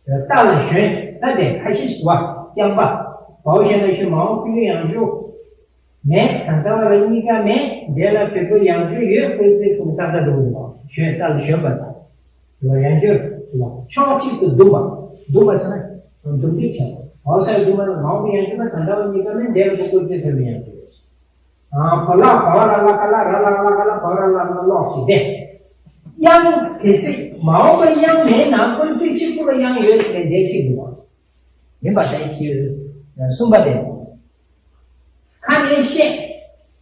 རྟ་ལ་ཞོན། ད་འདི་ཁ་ཤས་ཤིག་བ། རྐྱང་པ། བ་འོག་ཞོན་ན་ཞོན། མ་འོངས་པའི་ཡང་འགྲོས། མེད། ད་ལྟ་བ་ལ་གཉིས་ཀ་མེད། འདས་ལ་བར་དུ་ཡང་འགྲོས་ཡོད། བཀོད་ཚུལ་ཁུངས་ཏག་ཏག་འགྲོ་གི་འདུག་ཞོན། རྟ་ལ་ཞོན་པ་དང་། ཡང་འགྲོས། ཕྱོགས་གཅིག་ཏུ་བརྡུངས་པ། བརྡུངས་པ་ཟེར་ན། འདུམ་འགྲིག་བྱས་པ། བ་འོག་ས་ཡི་བརྡུངས་པ་ན་མ་འོངས་པའི་ཡང་འགྲོས་ན་ད་ལྟ་བ་གཉིས་ཀ་མེད། འདས་ལ་བཀོད་ཚུལ་དུ་མེད་ཡང་འགྲོས། ཨ། བ་ལ་བ་བ་ལ་ལ་ཀ་ལ་ར་ལ་ལ་ཀ་ལ་བ་ར་ལ་ལ་ལོག་ཅིག་སྟེ། དབྱངས་གལ་སྲིད་མ་འོངས་པར་དབྱངས་མེད་ན་ཀུན་གཟིགས་གཅིག་པུ་ལ་དབྱངས་ཡོད་ཟེར་ནས་འདས་ཁྲིད་འདུག་བ། ཡིན་པ་དེ་ཕྱིར་གསུམ་པ་དེ། ཁ་ནས་བཤད།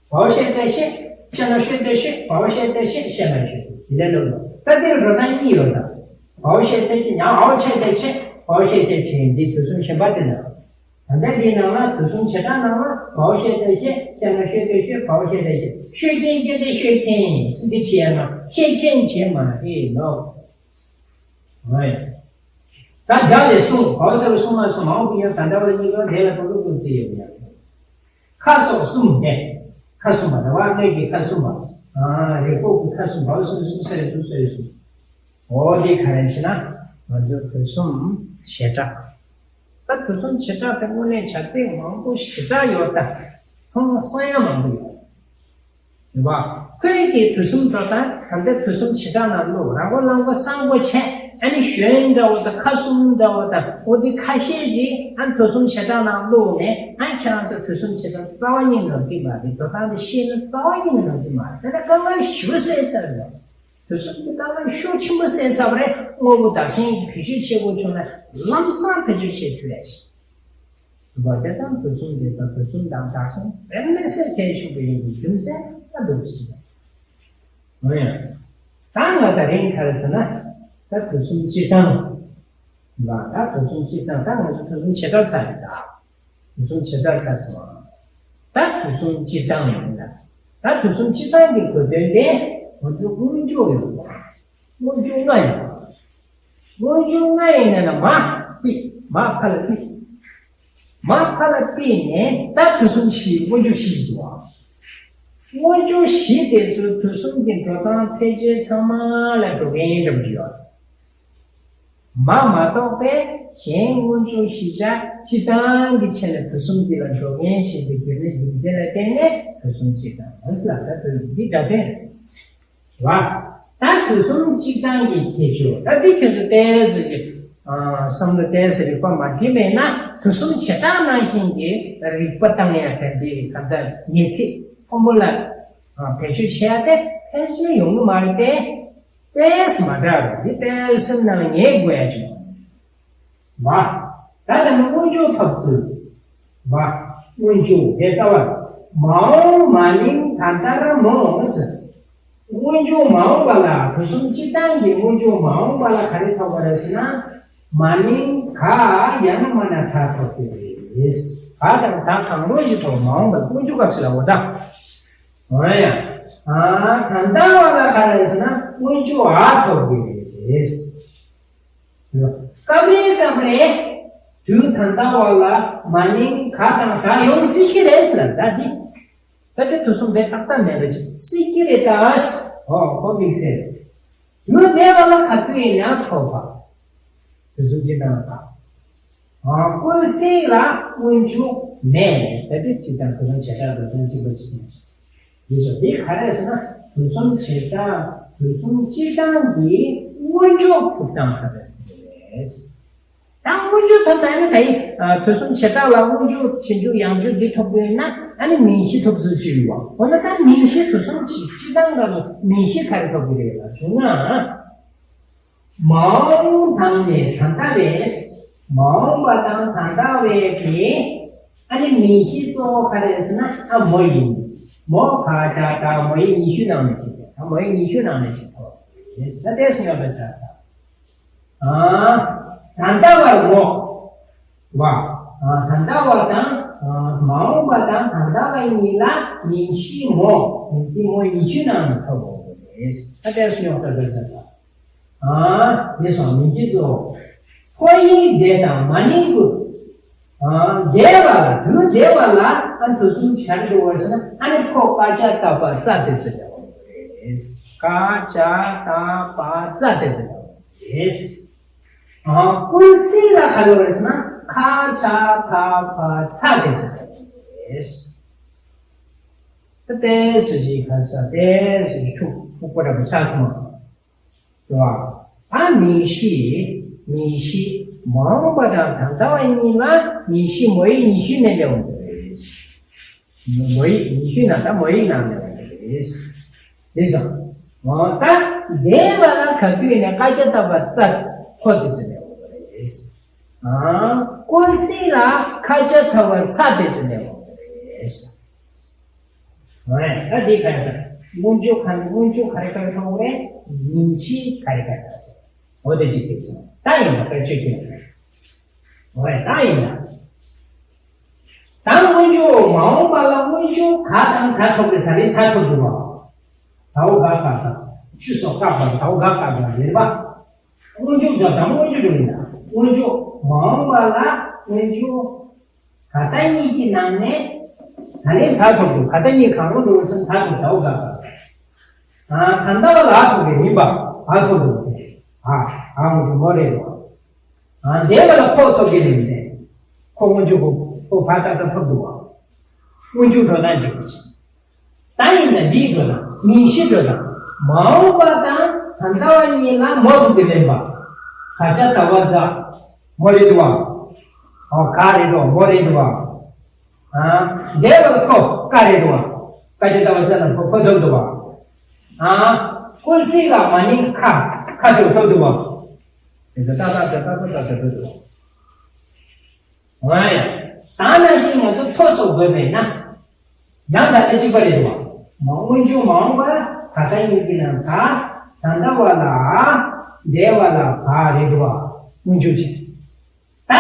བ་འོག་བཤད་དེ་བཤད། བཤད་ན་ཤོད་དེ་ཤོད། བ་འོག་བཤད་དེ་བཤད། བཤད་ན་ཤོད་དེ་ཤོད། དེ་འདྲ་ལབ་དགོས། ད་འདིར་འགྲོ་སྟངས་གཉིས་ཡོད་ད། བའོ་ཤད་ཏེ་ཤད། ཡང་འའོ་ཤད་ཏེ་ཤད། བའོ་ཤད་ཏེ་ཤད། འདི་དུས་གསུམ་གཞན་པ་དེ་ན། ད་ལྟ་འདིའི་ནང་ལ་དུས་གསུམ་བྱེ་བྲག་ནང་ལ་བའོ་ཤད་ཏེ་ཤད། ཤད་ན་ཤོད་ཏེ་ཤོད། བའོ་ཤད་ཏེ་ཤད། ཤོད་མཁན་སྐད་ཆ་ཤོད་མཁན་ཟེར་འདི་བྱས་ན་བཤད་མཁན་བྱས་མ་རེད་ལོ། ཨོ་ཡ། ད་རྒྱ་ལས་གསུངས། བའོ་ཟེར་བ་གསུངས་མ་གསུངས། མའོ་གི་ཡང་ད་ལྟ་བ་གཉིས་ཀ་དེ་ལ་གཏོང་ལུགས་ཀུན་བརྩི་ཡོད་ཡང་། ཁ་སོགས་གསུམ་སྟེ། ཁ་གསུམ་པ་རེད་བ། སྣོད་ཀྱི་ཁ་གསུམ་པ། ཨ། རེག་པའི་ཁ་གསུམ་པ། བའོ་ཟེར་གསུམ་ཟེར་གསུམ་ཟེར་གསུམ། འོ་དེ་ག་རེ་ཟེར་ན་ང་ཚོའི་དུས་གསུམ་བྱེ་བྲག་ད་དུས་གསུམ་བྱེ་བྲག་དེ་དངོས་གནས་བྱ་ཚིག་མང་པོ་ཞེ་དྲག་ཡོད་ད། ཧང་སང་ཡང་མང་པོ་ཡོད། རེད་བ། ཁོས་ཀྱིས་དུས་གསུམ་འགྲོ་སྟངས་ད་ལྟ་དུས་གསུམ་བྱེ་བྲག་ནང་བླུགས། རང་མགོ་རླངས་པ་སངས་པོ་བྱས། ཨ་ནི་གཞོན་འདྲ་བོ་དང་ཁ་གསུམ་འདྲ་བོ་དང་འོ་དེ་ཁ་ཤས་ཅིག་ཨ་ནི་དུས་གསུམ་བྱེ་བྲག་ནང་བླུགས་ནས། ཨ་ཁྱེད་རང་ཚོ་དུས་གསུམ་བྱེ་བྲག་རྩ་བ་ཉིད་ནས་འགྲོ་གི་མ་རེད། འགྲོ་སྟངས་དེ་ཤེས་ན་རྩ་བ་ཉིད་ནས་འགྲོ་གི་མ་རེད། ད་ལྟ་དཀའ་ངལ་ཞེ་པོ་སེལ་ས་རེད། དུས་གསུམ་གྱི་དཀའ་ངལ་ཤུགས་ཆེན་པོ་སེལ་ཚར་བ་རེད། དངོས་པོ་བདག་གཞན་གྱི་བེད་སྤྱོད་བྱེད་དགོས་བྱུང་ན་ལམ་སང་བེད་སྤྱོད་བྱེད་ཐུབ་ཡ་ཞིག་འདུག་པ། དེ་ཙམ་དུས་གསུམ་གྱི་དང་དུས་གསུམ་དང་བདག་གཞན་དཔེ་མི་སྲིད་གལ་ཆེན་པོ་ཡིན་པའི་རྒྱུ་མཚན་ལ་འདུག་ཟེར། འོ་ཡ། ད་ང་ད་རིང་ག་རེ་ཟེར་ན། ད་དུས་གསུམ་སྤྱིར་བཏང་། ལ་ད་དུས་གསུམ་སྤྱིར་བཏང་། ད་ང་ཚོ་དུས་གསུམ་བྱེ་བྲག་ཚར་རེད་ད། དུས་གསུམ་བྱེ་བྲག་ཚར་སོང་། ད་དུས་གསུམ་སྤྱིར་བཏང་ཡིན་ད། ད་དུས་གསུམ་སྤྱིར་བཏང་གི་གོ་དོན་དེ་ང་ཚོ་སྔོན་འཇུག་ཡོད་པ། སྔོན་འཇུག་ལྔ་ཡོད་པ། སྔོན་འཇུག་ལྔ་ཡིན་ན་ན་མ་པི། མ་ཕ་ལ་པི། མ་ཕ་ལ་པི་ནས་ད་དུས་གསུམ་བཞི། སྔོན་འཇུག་བཞི་ཞིག་འདུག་པ། སྔོན་འཇུག་བཞི་དེ་ཚོ་དུས་གསུམ་གྱི་འགྲོ་སྟངས་ཕལ་ཆེར་ཚང་མ་ལ་འགྲོ་མཁན་འདྲ་པོ་ཅིག་ཡོད། མ་མ་གཏོགས་པའི་གཞན་སྔོན་འཇུག་བཞི་ཆ་སྤྱིར་བཏང་གི་ཆ་ནས་དུས་གསུམ་འདི་ལ་འགྲོ་མཁན་བྱེད་པའི་རྒྱུ་ནི་རྒྱུ་མཚན་ལ་བརྟེན་ནས་དུས་གསུམ་སྤྱིར་བཏང་ཟེར་ལ། ད་དུས་འདི་འདྲ་བས་རེད་བ། ད་དུས་གསུམ་སྤྱིར་བཏང་གི་ཁྱད་ཆོས་ད་འདི་ཁྱོད་ཚོ་ཏོག་ཙམ་གྱི་བསམ་བློ་ཏོག་ཙམ་རིག་པ་མ་བསྒྱིངས་པས་ན། དུས་གསུམ་བྱེ་བྲག་ནང་བཞིན་གྱི་རིག་པ་བཏང་ཡ་དེ་འདི་ག་ད་ངེས་ཚིག་ཕོར་མུ་ལ་བེད་སྤྱོད་བྱེད་ཡ་དེ་ཕལ་ཆེར་ཡོང་གི་མ་རེད་དེ། ཏོག་ཙམ་མ་འདྲ་བ་འདི་ཏོག་ཙམ་ནང་ངེས་དགོས་ཡ་ཅིག་ཡོད་པ། ད་ལྟ་ནི་སྔོན་འཇུག་ཐོབ་ཚུལ་བ། སྔོན་འཇུག་དེ་རྩ་བ། མ་འོངས་མ་ནིང་ད་ལྟར་མོ་ཟེར། སྔོན་འཇུག་མ་འོངས་པ་ལ། དུས་གསུམ་སྤྱིར་བཏང་གི་སྔོན་འཇུག་མ་འོངས་པ་ལ་ག་རེ་ཐོབ་པ་རེད་ཟེར་ན། མ་ནིང་ག་ཡང་ན་མ་ན་ད་ཐོབ་ཀྱི་རེད། ག་དང་ད་གང་རུང་ཞིག་ཐོབ། མ་འོངས་པ་སྔོན་འཇུག་སྐབས་སུ་ལ་འོ་ད། འོ་ཡ། ཨ་ད་ལྟ་བ་ལ་ག་རེ་ཟེར་ན་སྔོན་འཇུག་འ་ཐོབ་ཀྱི་རེད། སྐབས་རེ་སྐབས་རེ་དུས་ད་ལྟ་བ་ལ་མ་ནིང་ག་དང་ད་ཡོང་སྲིད་ཀྱི་རེད་ཟེར། ད་འདི་ད་ལྟ་དུས་གསུམ་དེ་ཏག་ཏག་མེད་པ་ཅིག་སྲིད་ཀྱི་རེད་ད། ཨོ་ཁོ་དམིགས་བསལ་རེད། དུས་འདས་པ་ལ་ག་དུས་ཡིན་ཡང་ཐོབ་པ། དུས་གསུམ་སྤྱིར་བཏང་དང་། ཨ་སྐུལ་ཚིག་ལ་སྔོན་འཇུག་མེད། ད་ལྟ་སྤྱིར་བཏང་དུས་གསུམ་བྱེ་བྲག་ཏུ་དོན་གཅིག་པ་ཅིག་ཡིན། འདི་ཚོ་འདི་ག་རེ་ཟེར་ན་དུས་གསུམ་བྱེ་བྲག་དུས་གསུམ་སྤྱིར་བཏང་གི་སྔོན་འཇུག་ཐོབ་སྟངས་ག་རེ་ཟེར་གྱི་རེད། ད་སྔོན་འཇུག་ཐོབ་ན་ནི་ད་ཡིན། ཨ་དུས་གསུམ་བྱེ་བྲག་ལ་སྔོན་འཇུག་ཕྱི་འཇུག་ཡང་འཇུག་འདི་ཐོབ་དགོས་ན་ཨ་ནི་མིང་གཞི་ཐོབ་ཚུལ་ཅིག་ཡོད་པ། འོ་ན་ད་མིང་གཞི་དུས་གསུམ་གྱི་སྤྱིར་བཏང་ལ་མིང་གཞི་ག་རེ་ཐོབ་དགོས་རེད་ལ་བྱུང་ན། མ་འོངས་དང་ནི་ད་ལྟ་བས། མ་འོངས་པ་དང་ད་ལྟ་བས་ཀྱི་ཨ་ནི་མིང་གཞི་གཙོ་བོ་ག་རེ་ཟེར་ན་ཨ་མོ་ཡིན། མོ་ག་ཅ་ད་མོ་ཡིག་ཉི་ཤུ་ནང་ནས་ཅིག་ད་མོ་ཡིག་ཉི་ཤུ་ནང་ནས་ཅིག་ཐོབ་ཡིན། ད་ལྟས་སུ་ཡོད་པ་ཅ་ད། ཨ་ད་ལྟ་བར་མོ་བ། ཨ་ད་ལྟ་བ་དང་ཨ་མ་འོངས་པ་དང་ད་ལྟ་བ་གཉིས་ལ་མིང་གཞི་མོ། མིང་གཞི་མོ་ཉི་ཤུ་ནང་ནས་ཐོབ་དགོས་རེད། ད་ལྟས་སུ་ཡོད་པ་ཅ་ད། ཨ་དེ་སོང་མིང་གཞི་གཙོ། ཕོ་ཡིག་འདས་དང་མ་ནིང་ཀུན། ཨ་འདས་པ་ལ་དུས་འདས་པ་ལ་ཨ་དུས་གསུམ་བྱར་འགྲོ་བར་ཟེར་ན་ཨ་ནི་ཕོ་ཀ་ཅ་ཏ་པ་ཙ་དེ་ཚོ་འདྲ་བ་རེད། ཀ་ཅ་ཏ་པ་ཙ་དེ་ཚོ་འདྲ་བ་རེད། ཨ་སྐུལ་ཚིག་ལ་ག་རེ་ཡོད་རེད་ཟེར་ན་ཁ་ཅ་ཐ་ཕ་ཚ་དེ་ཚོ་འདྲ་བ་རེད། ད་ཏོག་ཙམ་ཞིག་ག་ས་ཏོག་ཙམ་ཞིག་འཁྱུག་འཁྱུག་པོ་འདྲ་པོ་ཆགས་སོང་། རེད་བ། ད་མིང་གཞི། མིང་གཞི་མ་འོངས་པ་དང་ད་ལྟ་བ་གཉིས་ལ་མིང་གཞི་མོ་ཡིག་ཉི་ཤུ་ནས་སླེབས་འོང་གི་རེད། མོ་ཡིག་ཉི་ཤུ་ནང་ད་མོ་ཡིག་ནང་སླེབས་འོང་གི་རེད། རེད་སོང་། འོ་ད་འདས་པ་ལ་ག་དུས་ནས་ཀ་ཅ་ཏ་པ་ཙ་ཕོ་དེ་ཚོ་སླེབས་འོང་གི་རེད། ཨ་སྐུལ་ཚིག་ལ་ཁ་ཅ་ཐ་བ་ཚ་དེ་ཚོ་སླེབས་འོང་གི་རེད། ཨ་ད་འདི་ག་རེ་ཟེར། སྔོན་འཇུག་ག་ནས་སྔོན་འཇུག་ག་རེ་ག་རེ་ཐོབ་རེད། མིང་གཞི་ག་རེ་ག་རེ་ཐོབ་རེད། འོ་དེ་ཅིག་དེ་ཚོ་ད་ཡིན་ན་དཔེ་བརྗོད་ཀྱི་ཡོད་རེད། འོ་ད་ཡིན་ན། ད་སྔོན་འཇུག་མ་འོངས་པ་ལ་སྔོན་འཇུག་ག་དང་ག་ཐོབ་རེད། ད་རེས་ད་ཐོབ་འདུག་བ། ད་འོ་ག་ག་དང་ཆུ་སོགས་ག་དང་ད་འོ་ག་ག་དང་རེད་པ། སྔོན་འཇུག་དང་དང་སྔོན་འཇུག་རེད་ན། སྔོན་འཇུག་མ་འོངས་པ་ལ་སྔོན་འཇུག་ག་ད་གཉིས་ཀྱི་ནང་ནས་ད་ལན་ད་ཐོབ་འདུག་ག་ད་གཉིས་གང་རུང་འགྲོ་བ་སང་ད་ཐོབ་ད་འོ་ག་ག་ད་ད་ལྟ་བ་ལ་ཐོབ་ཀྱི་ཡིན་པ། ཨ་ཐོབ་འདུག་ཨ་ཨ་འོ་འཇུག་མོ་རེད་འདུག་ཨ་འདས་པ་ལ་ཕོ་ཐོབ་ཀྱི་རེད་མིན་ནས། ཁོ་སྔོན་འཇུག་གོ་ཁོ་ཕ་ད་ད་ཐོབ་འདུག་བ། སྔོན་འཇུག་འགྲོ་སྟངས་འཇུག་པ་ཅིག་ད་ཡིན་ན་འདིའི་འགྲོ་སྟངས་མིང་གཞི་འགྲོ་སྟངས་མ་འོངས་པ་དང་ད་ལྟ་བ་གཉིས་ལ་མོ་ཐོབ་ཀྱི་མིན་པ། ག་ཅ་ད་བ་ཛ་མོ་རེད་འདུག་བ། ཨོ་ག་རེད་འདུག་མོ་རེད་འདུག་བ། ཨ་འདས་པ་ལ་ཁོ་ག་རེད་འདུག་བ། ག་ཅ་ད་བ་ཛ་ལ་ཁོ་ཁོ་ཐོབ་འདུག་བ། ཨ་སྐུལ་ཚིག་ལ་མ་ནིང་ཁ་ཁ་ཐོབ་ཐོབ་འདུག་བ། དེ་ད་ད་ད་ད་ད་ད་ད་ད་འདུག་བ། ང་ཡང་། ད་ནང་བཞིན་ང་ཚོ་ཐོ་སོགས་དགོས་པས་ན། ཡང་ད་ལྟ་གཅིག་པ་རེད་བ། མ་སྔོན་འཇུག་མ་འོངས་པ་ད་ལྟ་གཉིས་ཀྱི་ནང་ད། ད་ལྟ་བ་ལ། འདས་པ་ལ་ག་རེད་བ། སྔོན་འཇུག་ཅིག་ད།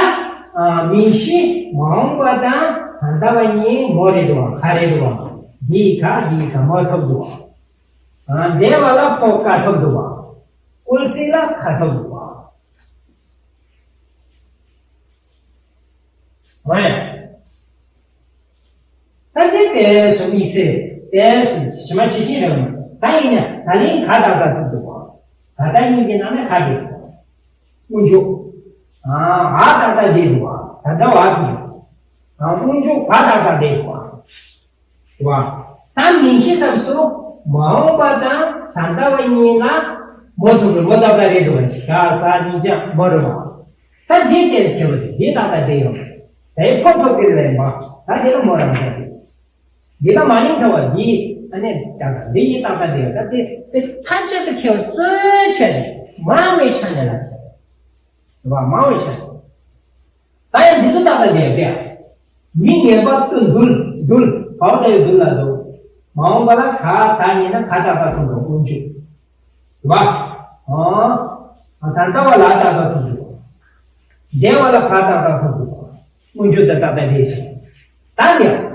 ཨ་མིང་གཞི་མ་འོངས་པ་དང་ད་ལྟ་བ་གཉིས་མོ་རེད་བ་ག་རེད་བ། འདིའི་ག་འདིའི་ག་མོ་ཐོབ་འདུག་བ། ཨ་འདས་པ་ལ་ཕོ་ཀ་ཐོབ་འདུག་བ། སྐུལ་ཚིག་ལ་ཁ་ཐོབ་འདུག་བ། ཨོ་ཡ། ད་འདི་དེ་སུ་མི་སེ་དེ་སུ་ཞི་མ་ཆི་ཤི་རེད་མོ། ད་ཡིན་ན་ད་ལིང་ག་ད་ད་ཐུབ་འདུག་གོ། ད་ད་ཡིན་གྱི་ནང་ནས་ག་འདུག་གོ། སྔོན་འཇུག་ཨ་ཨ་ད་ད་འདི་འདུག་གོ། ད་ད་བ་འདུག་གོ། ཨ་སྔོན་འཇུག་ག་ད་ད་འདི་འདུག་གོ། རེད་བ། ད་མིང་གཞི་ཐབས་སུ་མ་འོངས་པ་དང་ད་ལྟ་བ་གཉིས་ལ་མོ་ཐུག་གི་མོ་ད་ལྟ་རེད་འདུག་བ། ག་ས་གཉིས་ཀྱང་མོ་རེད་བ། ད་འདི་ལྟས་སྐྱེ་བ་དེ་འདི་ད་ལྟ་འདི་ཡོང་། དེ་ཕོ་ཐོབ་ཀྱི་རེད་པ། ད་འདི་ལ་མོ་རང་ད་འདི། འདི་ལ་མ་ནིང་ཐོབ་པ་འདི་ཨ་ནི་ད་ལྟ་འདི་ཡི་ད་ལྟ་འདི་ཡོང་། ད་འདི་དེ་ཐ་ཆད་དུ་ཁེལ་བ་རྩོད་ཆད་རེད། མ་མེད་ཆ་ནས་ལ་ཁེལ་བ་མ་འོངས་ཆ། ད་ཡང་འདི་ཚོ་ཏག་ཏག་འདི་ཡང་འདི་ཡང་། མི་ངན་པ་ཏུ་འདུལ་འདུལ་བའོ་ད་ཡོད་འདུལ་ལ་འདུལ། མ་འོངས་པ་ལ་ག་ད་ཉིན་ན་ག་ཏག་ཏག་ཐུག་འགྲོ་སྔོན་འཇུག་རེད་བ། ཨོ། ད་ལྟ་བ་ལ་ཏག་ཏག་ཐུག་འགྲོ། འདས་པ་ལ་ག་ཏག་ཏག་ཐུག་འགྲོ། སྔོན་འཇུག་ད་ཏག་ཏག་འདི་ཡང་། ད་ཡང་།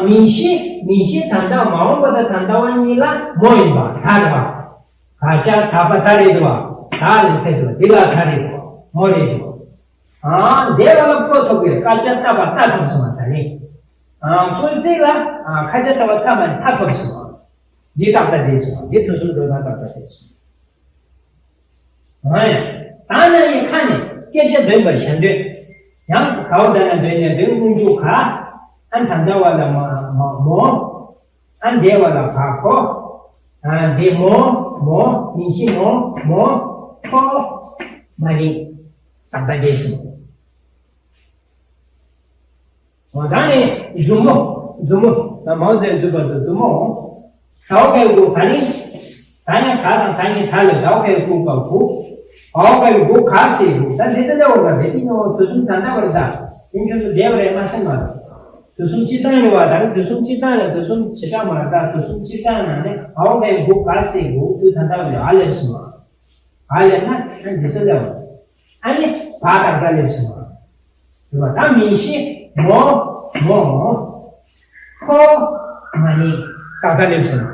མིང་གཞི་མིང་གཞི་ད་ལྟ་མ་འོངས་པ་དང་ད་ལྟ་བ་གཉིས་ལ་མོ་ཡིན་པ་ད་རེད་བ། ག་ཅ་ད་པ་ད་རེད་བ། ད་ལས་ཕེ་དུ་འདི་ལ་ད་རེད་བ། མོ་རེད་བ། ཨ་འདས་པ་ལ་ཕོ་ཐོབ་པའི་ཀ་ཅ་ཏ་པ་ཏ་ཐོབ་སོང་བ་ད་ནི། ཨ་སྐུལ་ཚིག་ལ་ཨ་ཁ་ཅ་ཏ་པ་ཚ་མ་ཐ་ཐོབ་སོང་བ། འདི་ཏག་ཏག་འདི་སོང་བ། འདི་དུས་གསུམ་འགྲོ་ན་ཏག་ཏག་འདི་སོང་། ཨ་ཡ། ད་ན་ཡི་ཁ་ནས་སྐད་ཆ་འདོན་པར་བྱ་འདོད། ཡང་གའོ་ད་ན་འདོན་ནས་འདོན་སྔོན་འཇུག་ག་ཨ་ད་ལྟ་བ་ལ་མ་མ་མོ། ཨ་འདས་པ་ལ་བ་ཁོ། ཨ་འདས་མོ་མོ་མིང་གཞི་མོ་མོ་ཁོ་མ་ནི་ཏག་ཏག་འདས་སོང་། ཨོ་ད་ནི་མཛུབ་མོ་མཛུབ་མོ་ད་མའོ་ཙེ་མཛུབ་པ་དང་མཛུབ་མོ། ད་འོ་ཀའི་གུ་ག་ནི། ད་ཡང་ག་དང་ད་ནི་ད་ལ་ད་འོ་ཀའི་གུ་ག་གུ། ཨོ་ཀའི་གུ་ག་སེ་གུ། ད་འདི་ད་ལ་འོ་ག་འདི་ཏི་ནི་འོ་དུས་གསུམ་ད་ལྟ་བར་ད། དེ་ཁྱོད་ཚོ་བསྡད་པ་རེད་མ་སེ་མ་རེད། དུས་གསུམ་སྤྱིར་བཏང་རེད་བ། ད་ནི་དུས་གསུམ་སྤྱིར་བཏང་ལ་དུས་གསུམ་བྱེ་བྲག་མ་རེད། ད་དུས་གསུམ་སྤྱིར་བཏང་ནང་ནས་ཨོ་ཀའི་གུ་ག་སེ་གུ་དུས་ད་ལྟ་བར་ཨ་ལེབ་སོང་བ། ཨ་ལེབ་ན་ད་འདི་ཚོ་ལེབ་བ། ཨ་ནི་བ་ད་ལྟ་ལེབ་སོང་བ། རེད་བ། ད་མིང་གཞི་མོ་མོ་ཁོ་མ་ནི་ཏག་ཏག་སླེབས་སོང་།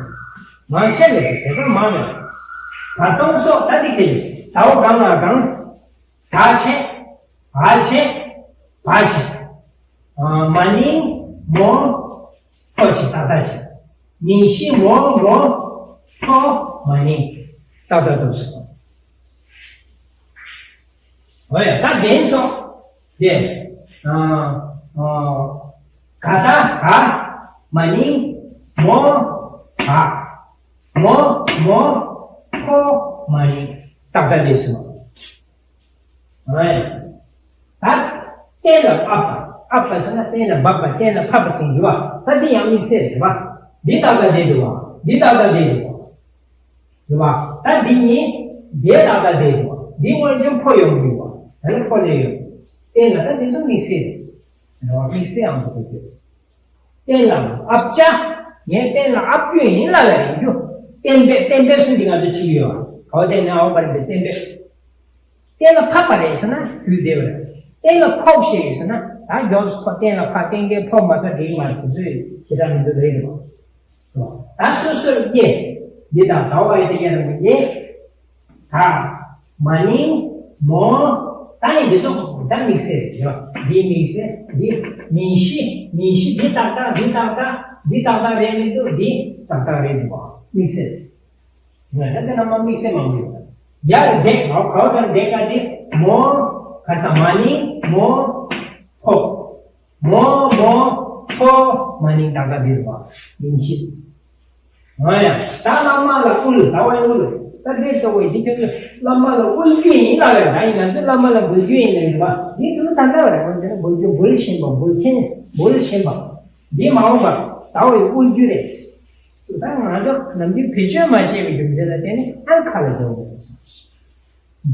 མང་ཆེ་ལས་དེ་ཚོ་མང་ནས། ད་སྟོང་སོགས་ད་འདི་ཁེལ་ལས་དའོ་གང་ལ་གང་། ད་ཆེ། བ་ཆེ། བ་ཆེ། མ་ནིང་མོ་ཁོ་ཆེ་ཏག་ཏག་ཆེ། མིང་གཞི་མོ་མོ་ཁོ་མ་ནིང་ཏག་ཏག་ཏུ་སོང་། འོ་ཡ་ད་གདན་སོགས་དེ། ཨ་ཨ་ག་ད་ག་མ་ནིང་མོ་ག་མོ་མོ་ཁོ་མ་ནིང་ཏག་ཏག་དེ་སོང་། འོ་ཡ་ད་གཏན་ལ་ཕབ་པ། ཕབ་པ་ཟེར་ན་གཏན་ལ་འབབ་པ། གཏན་ལ་ཕབ་པ་ཟེར་གྱི་ཡོད་པ། ད་འདི་ཡང་དམིགས་བསལ་རེད་པ། འདི་ཏག་ཏག་དེ་འདུག་པ། འདི་ཏག་ཏག་དེ་འདུག་པ། རེད་བ། ད་འདི་གཉིས་འདི་ཏག་ཏག་དེ་རེད་བ། འདི་སྔོན་བྱོན་ཕོ་ཡོང་གི་རེད་བ། ད་ནི་ཕོ་ལས་ཡོད། གཏན་ལ་ད་འདི་ཚོ་དམིགས་བསལ་རེད། རེད་བ། དམིགས་བསལ་ཨང་དུ་འགྲོ་རྒྱུ། གཏན་ལ་ཨབ་ཅ། ངས་གཏན་ལ་ཨབ་རྒྱུ་ཡིན་ལབ་ཡ་ཡིན་རྒྱུ། གཏན་འབེབས་གཏན་འབེབས་ཟེར་འདི་ང་ཚོ་བྲིས་ཡོད། ག་བ་གཏན་ནས་ཨོ་བར་འདི་གཏན་འབེབས། གཏན་ལ་ཕབ་པ་རེད་ཟེར་ན་དུས་བདེ་བ་རེད། གཏན་ལ་ཕོབ་ཤེས་ཡོད་ཟེར་ན་ད་མགྱོགས་སུ་ཕོབ། གཏན་ལ་ཕབ་གཏན་འཁེལ་ཕོབ་མ་ཐག་འགྲིག་མ་རེད། དེ་ཚོས་ཞེ་དྲག་མི་འདུག་རེད་དོ། ད་སོ་སོར་དབྱེ། འདི་དང་ཟླ་བ་ཡི་དེ་ཡང་དབྱེ། ད་མ་ནིང་མོ། ད་ཡིན་འདི་ཚོ་ད་དམིགས་བསལ་རེད། འདི་དམིགས་བསལ། འདི་མིང་གཞི། མིང་གཞི་འདི་ཏག་ཏག་འདི་ཏག་ཏག་འདི་ཏག་ཏག་རེད་མི་འདུག་འདི་ཏག་ཏག་རེད་འདུག་དམིགས་བསལ་རེད། ང་ད་དེ་ན་མ་དམིགས་བསལ་མང་པོ་ཡོད། ཡར་འདེགས། ག་བ་ག་བ་དང་འདེགས་ཀ་དེ་མོ། ག་ས་མ་ནིང་མོ། ཕོ། མོ་མོ་ཕོ། མ་ནིང་ཏག་ཏག་འདི་རེད་པ། མིང་གཞི། ང་ཡང་ད་བླ་མ་ལ་དབུལ། ཟླ་བའི་དབུལ། ད་འདི་ལྟ་བུ་ཡིན་དུས་བླ་མ་ལ་དབུལ་རྒྱུ་ཡིན་ལབ་ཡོད། ད་ཡིན་ང་ཚོས་བླ་མ་ལ་འབུལ་རྒྱུ་ཡིན་ལབ་ཡོད་པ། འདི་དུ་ད་ལྟ་བ་རེད། འོན་ཀྱང་འབུལ་རྒྱུ། འབུལ་བཞིན་པ། འབུལ་མཁན། འབུལ་བཞིན་པ། འདི་མ་འོངས་པ་ཟླ་བའི་དབུལ་རྒྱུ་རེད། ད་ང་ཚོ་ནམ་རྒྱུན་བེད་སྤྱོད་མ་བྱས་པའི་རྒྱུ་མཚན་ལ་བརྟེན་ནས་ཨ་ཁ་ལ་འགྲོ་དགོས།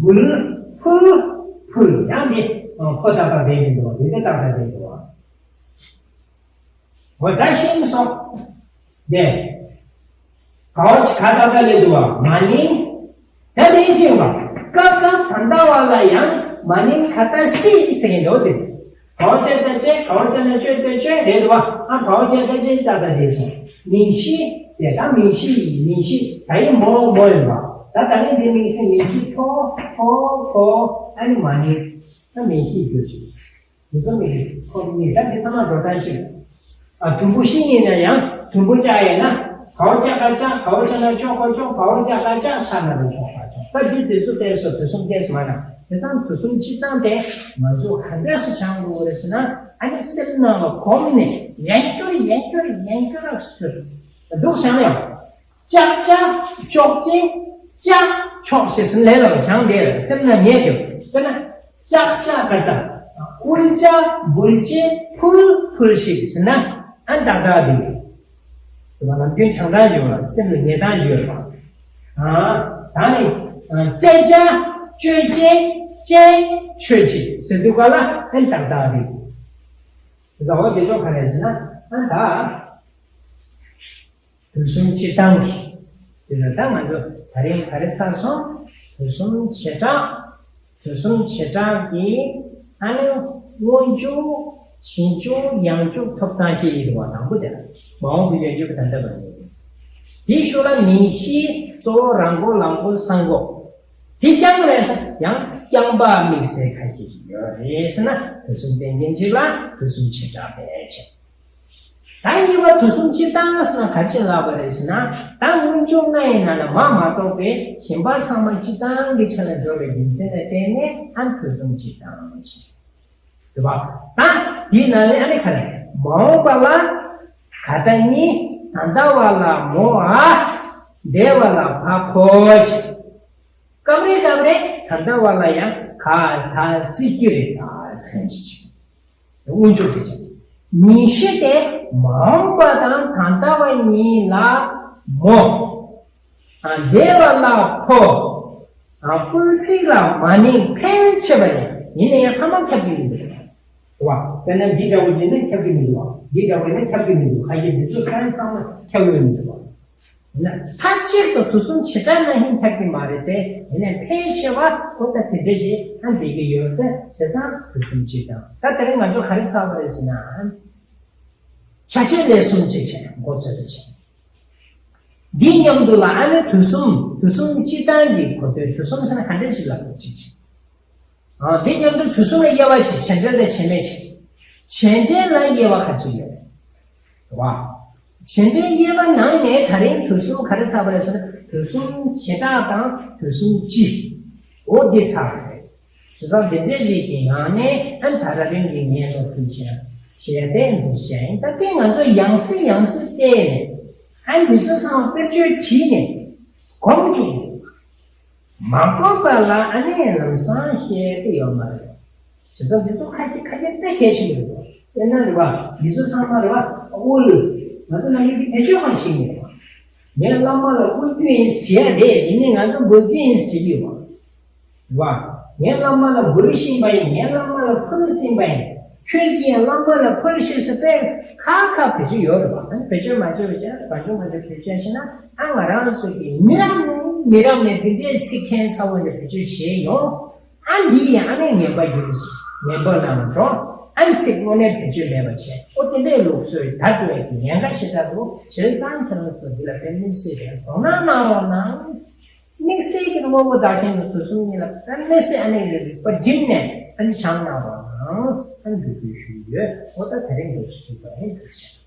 འབུལ། ཕུལ། ཕུལ། ཡང་འདི་ཕོ་ཏག་ཏག་བསྡད་མི་འདུག་འདི་འདི་ཏག་ཏག་བསྡད་འདུག་འོ་ད་ཤེས་མི་སོང་། འདི་ག་བ་ག་ཏག་ཏག་སླེབས་འདུག་མ་ནིང་། ད་དེ་ཅི་ཡོང་བ། ཀ་ཀ་ད་ལྟ་བ་ལ་ཡང་མ་ནིང་ག་ད་སི་ཟེར་གྱི་འདུག་དེ། ག་བ་བྱས་ད་བྱས། ག་བ་བྱས་ན་བྱོས་ད་བྱོས་རེད་འདུག་ཨ་ག་བ་བྱས་ད་བྱས་ད་ད་དེ་སོང་། མིང་གཞི། དེ་ད་མིང་གཞི་ཡིན། མིང་གཞི་ད་ཡིན་མོ་མོ་ཡིན་པ། ད་ད་ནི་འདི་དམིགས་བསལ། མིང་གཞི་ཕོ་ཕོ་ཕོ། ཨ་ནི་མ་ནིང་། ད་མིང་གཞི་རྒྱུ་ཅིག་དེ་ཚོ་མིང་གཞི་ཁོ་མིང་ད་འདི་ཚང་མ་འགྲོ་སྟངས་ཤིག་ཨ་དུམ་བུ་བཞི་ཡིན་ན་ཡང་དུམ་བུ་བཅག་ཡས་ན། ག་བ་བཅག་ག་བཅག་ག་བ་བཅག་ན་ཆོག་ག་ཆོག་ག་བ་བཅག་ག་བཅག་ཆག་ན་རུང་ཆོག་ག་ཆོག་ད་འདི་དེ་ཚོ་བལྟས་སོ། དུས་གསུམ་བལྟས་མ་ན། དེ་ཙང་དུས་གསུམ་སྤྱིར་བཏང་དེ་ང་ཚོ་ག་འདྲ་ཞིག་སྦྱང་དགོས་རེད་ཟེར་ན། ཨ་ནི་སེམས་ནང་ལ་གོམས་ནས་ཡན་སྐྱོར་ཡན་སྐྱོར་ཡན་སྐྱོར་སུ་འདུག་བྱང་ཡང་། ཅག་ཅག་ཅོག་ཅེ་ཅག་ཆོག་ཞེས་ཟིན་ལས་ལ་བྱང་དེ་སེམས་ན་ངེས་དེ། དཔེར་ན་ཅག་ཅག་ག་ས། དབུལ་ཅག་འབུལ་ཅེ་ཕུལ་ཕུལ་ཞེས་ཟིན་ན་ཨ་ཏག་ཏག་དེ། དེ་མ་ནམ་རྒྱུན་བྱང་སྟངས་ཡོད་ལ་སེམས་ལ་ངེས་སྟངས་ཡོད་པ། ཨ་ད་ནི་ཅེ་ཅག་ཅོ་ཅེ་ཅེ་ཆོས་ཅེ་ཟེར་དུས་ག་ལ་ཨ་ཏག་ཏག་དེ། བཟའ་བ་དེ་ཚོ་ག་རེ་ཟེར་ན་ཨ་ད། དུས་གསུམ་སྤྱིར་བཏང་གི། དེ་ལ་ད་ང་ཚོ་ད་རིང་ག་རེ་ཚར་སོང་། དུས་གསུམ་བྱེ་བྲག་དུས་གསུམ་བྱེ་བྲག་གི་ཨ་ནི་སྔོན་འཇུག་ཕྱི་འཇུག་ཡང་འཇུག་ཐོབ་ཐང་ཞིག་ཡིན་པ་དང་པོ་དེ་ལ་མ་འོངས་པའི་ཡོན་འཇུག་གི་ད་ལྟ་བར་ཡོད། དེའི་ཤུགས་ལ་མིང་གཞི་གཙོ་བོ་རང་གོ་ལམ་གོ་གསང་གོ། དེ་རྐྱང་རེད་ས་ཡང་རྐྱང་པ་དམིགས་བསལ་ཁ་ཤས་ཤིག་ཡོད་རེད་ཟེར་ན་དུས་གསུམ་བསྟན་མཁན་ཅིག་ལ་དུས་གསུམ་བྱེ་བྲག་པས་བྱེད། ད་གཉིས་པ་དུས་གསུམ་སྤྱིར་བཏང་ཟེར་ན་ག་ཅི་ལབ་པ་རེད་ཟེར་ན། ད་སྔོན་འཇུག་ལྔ་ཡི་ནང་ན་མ་མ་གཏོགས་པའི་གཞན་པ་ཚང་མ་སྤྱིར་བཏང་གི་ཆ་ལ་འགྲོ་བའི་རྒྱུ་མཚན་ལ་བརྟེན་ནས་ཨ་དུས་གསུམ་སྤྱིར་བཏང་ཞེས། རེད་པ། ད་དེའི་ནང་ནས་ཨ་ནི་ག་རེ་མ་འོངས་པ་ལ་ག་ད་གཉིས། ད་ལྟ་བ་ལ་མོ་ཨ། འདས་པ་ལ་བ་ཕོ་ཆེ། སྐབས་རེ་སྐབས་རེ་ད་ལྟ་བ་ལ་ཡང་ག་ད་སྲིད་རྒྱུ་རེད་ད་སེམས་ཤིག་སྔོན་འཇུག་གི་ཆ། མིང་གཞི་དེ་མ་འོངས་པ་དང་ད་ལྟ་བ་གཉིས་ལ་མོ། ཨ་འདས་པ་ལ་ཕོ། ཨ་སྐུལ་ཚིག་ལ་མ་ནིང་ཕལ་ཆེ་བ་ནི་ཡིན་ན་ཡང་ཚང་མ་ཁྱབ་ཀྱི་མི་འདུག་བ། དཔེར་ན་འདི་འདྲ་བོ་ཡིན་ན་ཁྱབ་ཀྱི་མི་འདུག་བ། འདི་འདྲ་བོ་ཡིན་ན་ཁྱབ་ཀྱི་མི་འདུག་ཁ་ཡི་འདི་ཚོ་ཕལ་ཚང་མ་ཁྱབ་ཡོད་མི་འདུག་བ། ཡིན་ན་མཐའ་གཅིག་ཏུ་དུས་གསུམ་བྱེ་བྲག་ནང་བཞིན་ཁྱབ་ཀྱི་མ་རེད་དེ། ཡིན་ནའི་ཕལ་ཆེ་བ་ཁོ་ད་དེ་འདྲ་ཞིག་ཨ་འདི་གི་ཡོད་ཚེ་བྱས་ཙང་དུས་གསུམ་གཅིག་དང་། ད་དེ་རིང་ང་ཚོ་ག་རེ་ཚར་བ་རེད་ཟེར་ན། ཆ་ཆེན་ལས་གསུམ་གཅིག་བྱས་མགོ་ཚོད་དུ་བྱས། འདི་མཉམ་དུ་ལ་ཨ་ནི་དུས་གསུམ་དུས་གསུམ་སྤྱིར་བཏང་གི་གོ་དོན། དུས་གསུམ་ཟེར་ན་ག་འདྲ་ཞིག་ལ་གོ་གཅིག་བྱས། ཨ་འདི་མཉམ་དུ་དུས་གསུམ་ལ་དབྱེ་བ་བྱས། བྱེད་འབྲེལ་དང་བྱེད་མེད་བྱས། བྱེད་འབྲེལ་ལ་དབྱེ་བ་ག་ཚོད་ཡོད་རེད་བ། བྱེད་འབྲེལ་དབྱེ་བ་ནང་ནས་ད་རིང་དུས་གསུམ་ག་རེ་ཚར་བ་རེད་ཟེར་ན་དུས་གསུམ་བྱེ་བྲག་དང་དུས་གསུམ་སྤྱི། འོ་འདི་ཚར་བ་རེད། བྱས་ཙང་འདི་འདྲ་ཞིག་གི་ངང་ནས་ཨ་ད་ར་རིང་གི་ངས་ནོར་ཕུལ་བྱས་བྱས་ཏེ་འདུག་བྱས་ཡིན། ད་ལྟའི་ང་ཚོ་ཡང་སེ་ཡང་སེ་བལྟས་ནས་ཨ་འདི་ཚོ་ཚང་མ་དཔེར་བརྗོད་བྲིས་ནས་གོམས་བཅུག་དགོས། མ་གོམས་པ་ལ་ཨ་ནི་ལམ་སང་བཤད་དེ་ཡོད་མ་རེད། བྱས་ཙང་འདི་ཚོ་ཁ་གི་ཁ་གི་དཔེ་གལ་ཆེན་པོ་རེད། དཔེར་ན་རེད་བ། འདི་ཚོ་ཚང་མ་རེད་བ། དབུལ། ང་ཚོ་ནང་ཡོད་ཀྱི་བེད་སྤྱོད་གང་བྱེད་ངེས་རེད་བ། ངས་བླ་མ་ལ་དབུལ་རྒྱུ་ཡིན་ཟེར་བྲིས་ཡ་རེད། ཡིན་ནའི་ང་ཚོ་འབུལ་རྒྱུ་ཡིན་ཟེར་བྲིས་ཀྱི་ཡོད་བ། རེད་བ། ངས་བླ་མ་ལ་འབུལ་བཞིན་པ་ཡིན། ངས་བླ་མ་ལ་ཕུལ་ཟིན་པ་ཡིན། ཁྱོད་ཀྱིས་ཡང་བླ་མ་ལ་ཕུལ་ཤེས་སུ་དཔེ་ཁ་ཁ་བེད་སྤྱོད་ཡོད་རེད་པ། ཨ་ནི་བེད་སྤྱོད་མ་བྱས་པ་བྱས་ན་གང་བྱུང་མང་བྱུང་བེད་སྤྱོད་བྱས་ན། ཨ་ང་རང་ཚོ་གི་མི་རབས་ནས་མི་རབས་ནས་འདི་འདྲའི་ཚིག་མཁན་ཚ་བོ་འདི་བེད་སྤྱོད་བྱས་ཡོང་། ཨ་འདི་ཡང་ཨ་ནི་ངན་པ་ཡིན། ངན་པ་ནང་འགྲོ། ཨ་ཚིག་དངོས་གནས་བེད་སྤྱོད་མེད་པ་བྱས། ཨོ་དེ་འདྲའི་ལུགས་སྲོལ་ད་དུ་ཡང་ཉེན་ཁ་ཞེ་དྲག་འདུག་བྱས་ཙང་ཁྱེད་རང་ཚོ་འདི་ལ་དཔེ་མི་སྲིད་པའི་དོ་སྣང་གནང་རོགས་གནང་། དམིགས་བསལ་གྱི་དངོས་པོ་བདག་རྐྱེན་གྱི་དུས་གསུམ་གཉིས་ལ་དཔེ་མི་སྲིད་ཨ་ནི་རེ་རེ་པ་བསྒྲིམས་ནས་ཨ་ནི་སྦྱང་གནང་རོགས་གནང་། ཨ་ནི་འབོད་སྐུལ་ཞུས་ཡོད། ཨོ་ད་དེ་རིང་འདུག་ཞུས་པ་ཡིན། ཐུགས་རྗེ་ཆེ།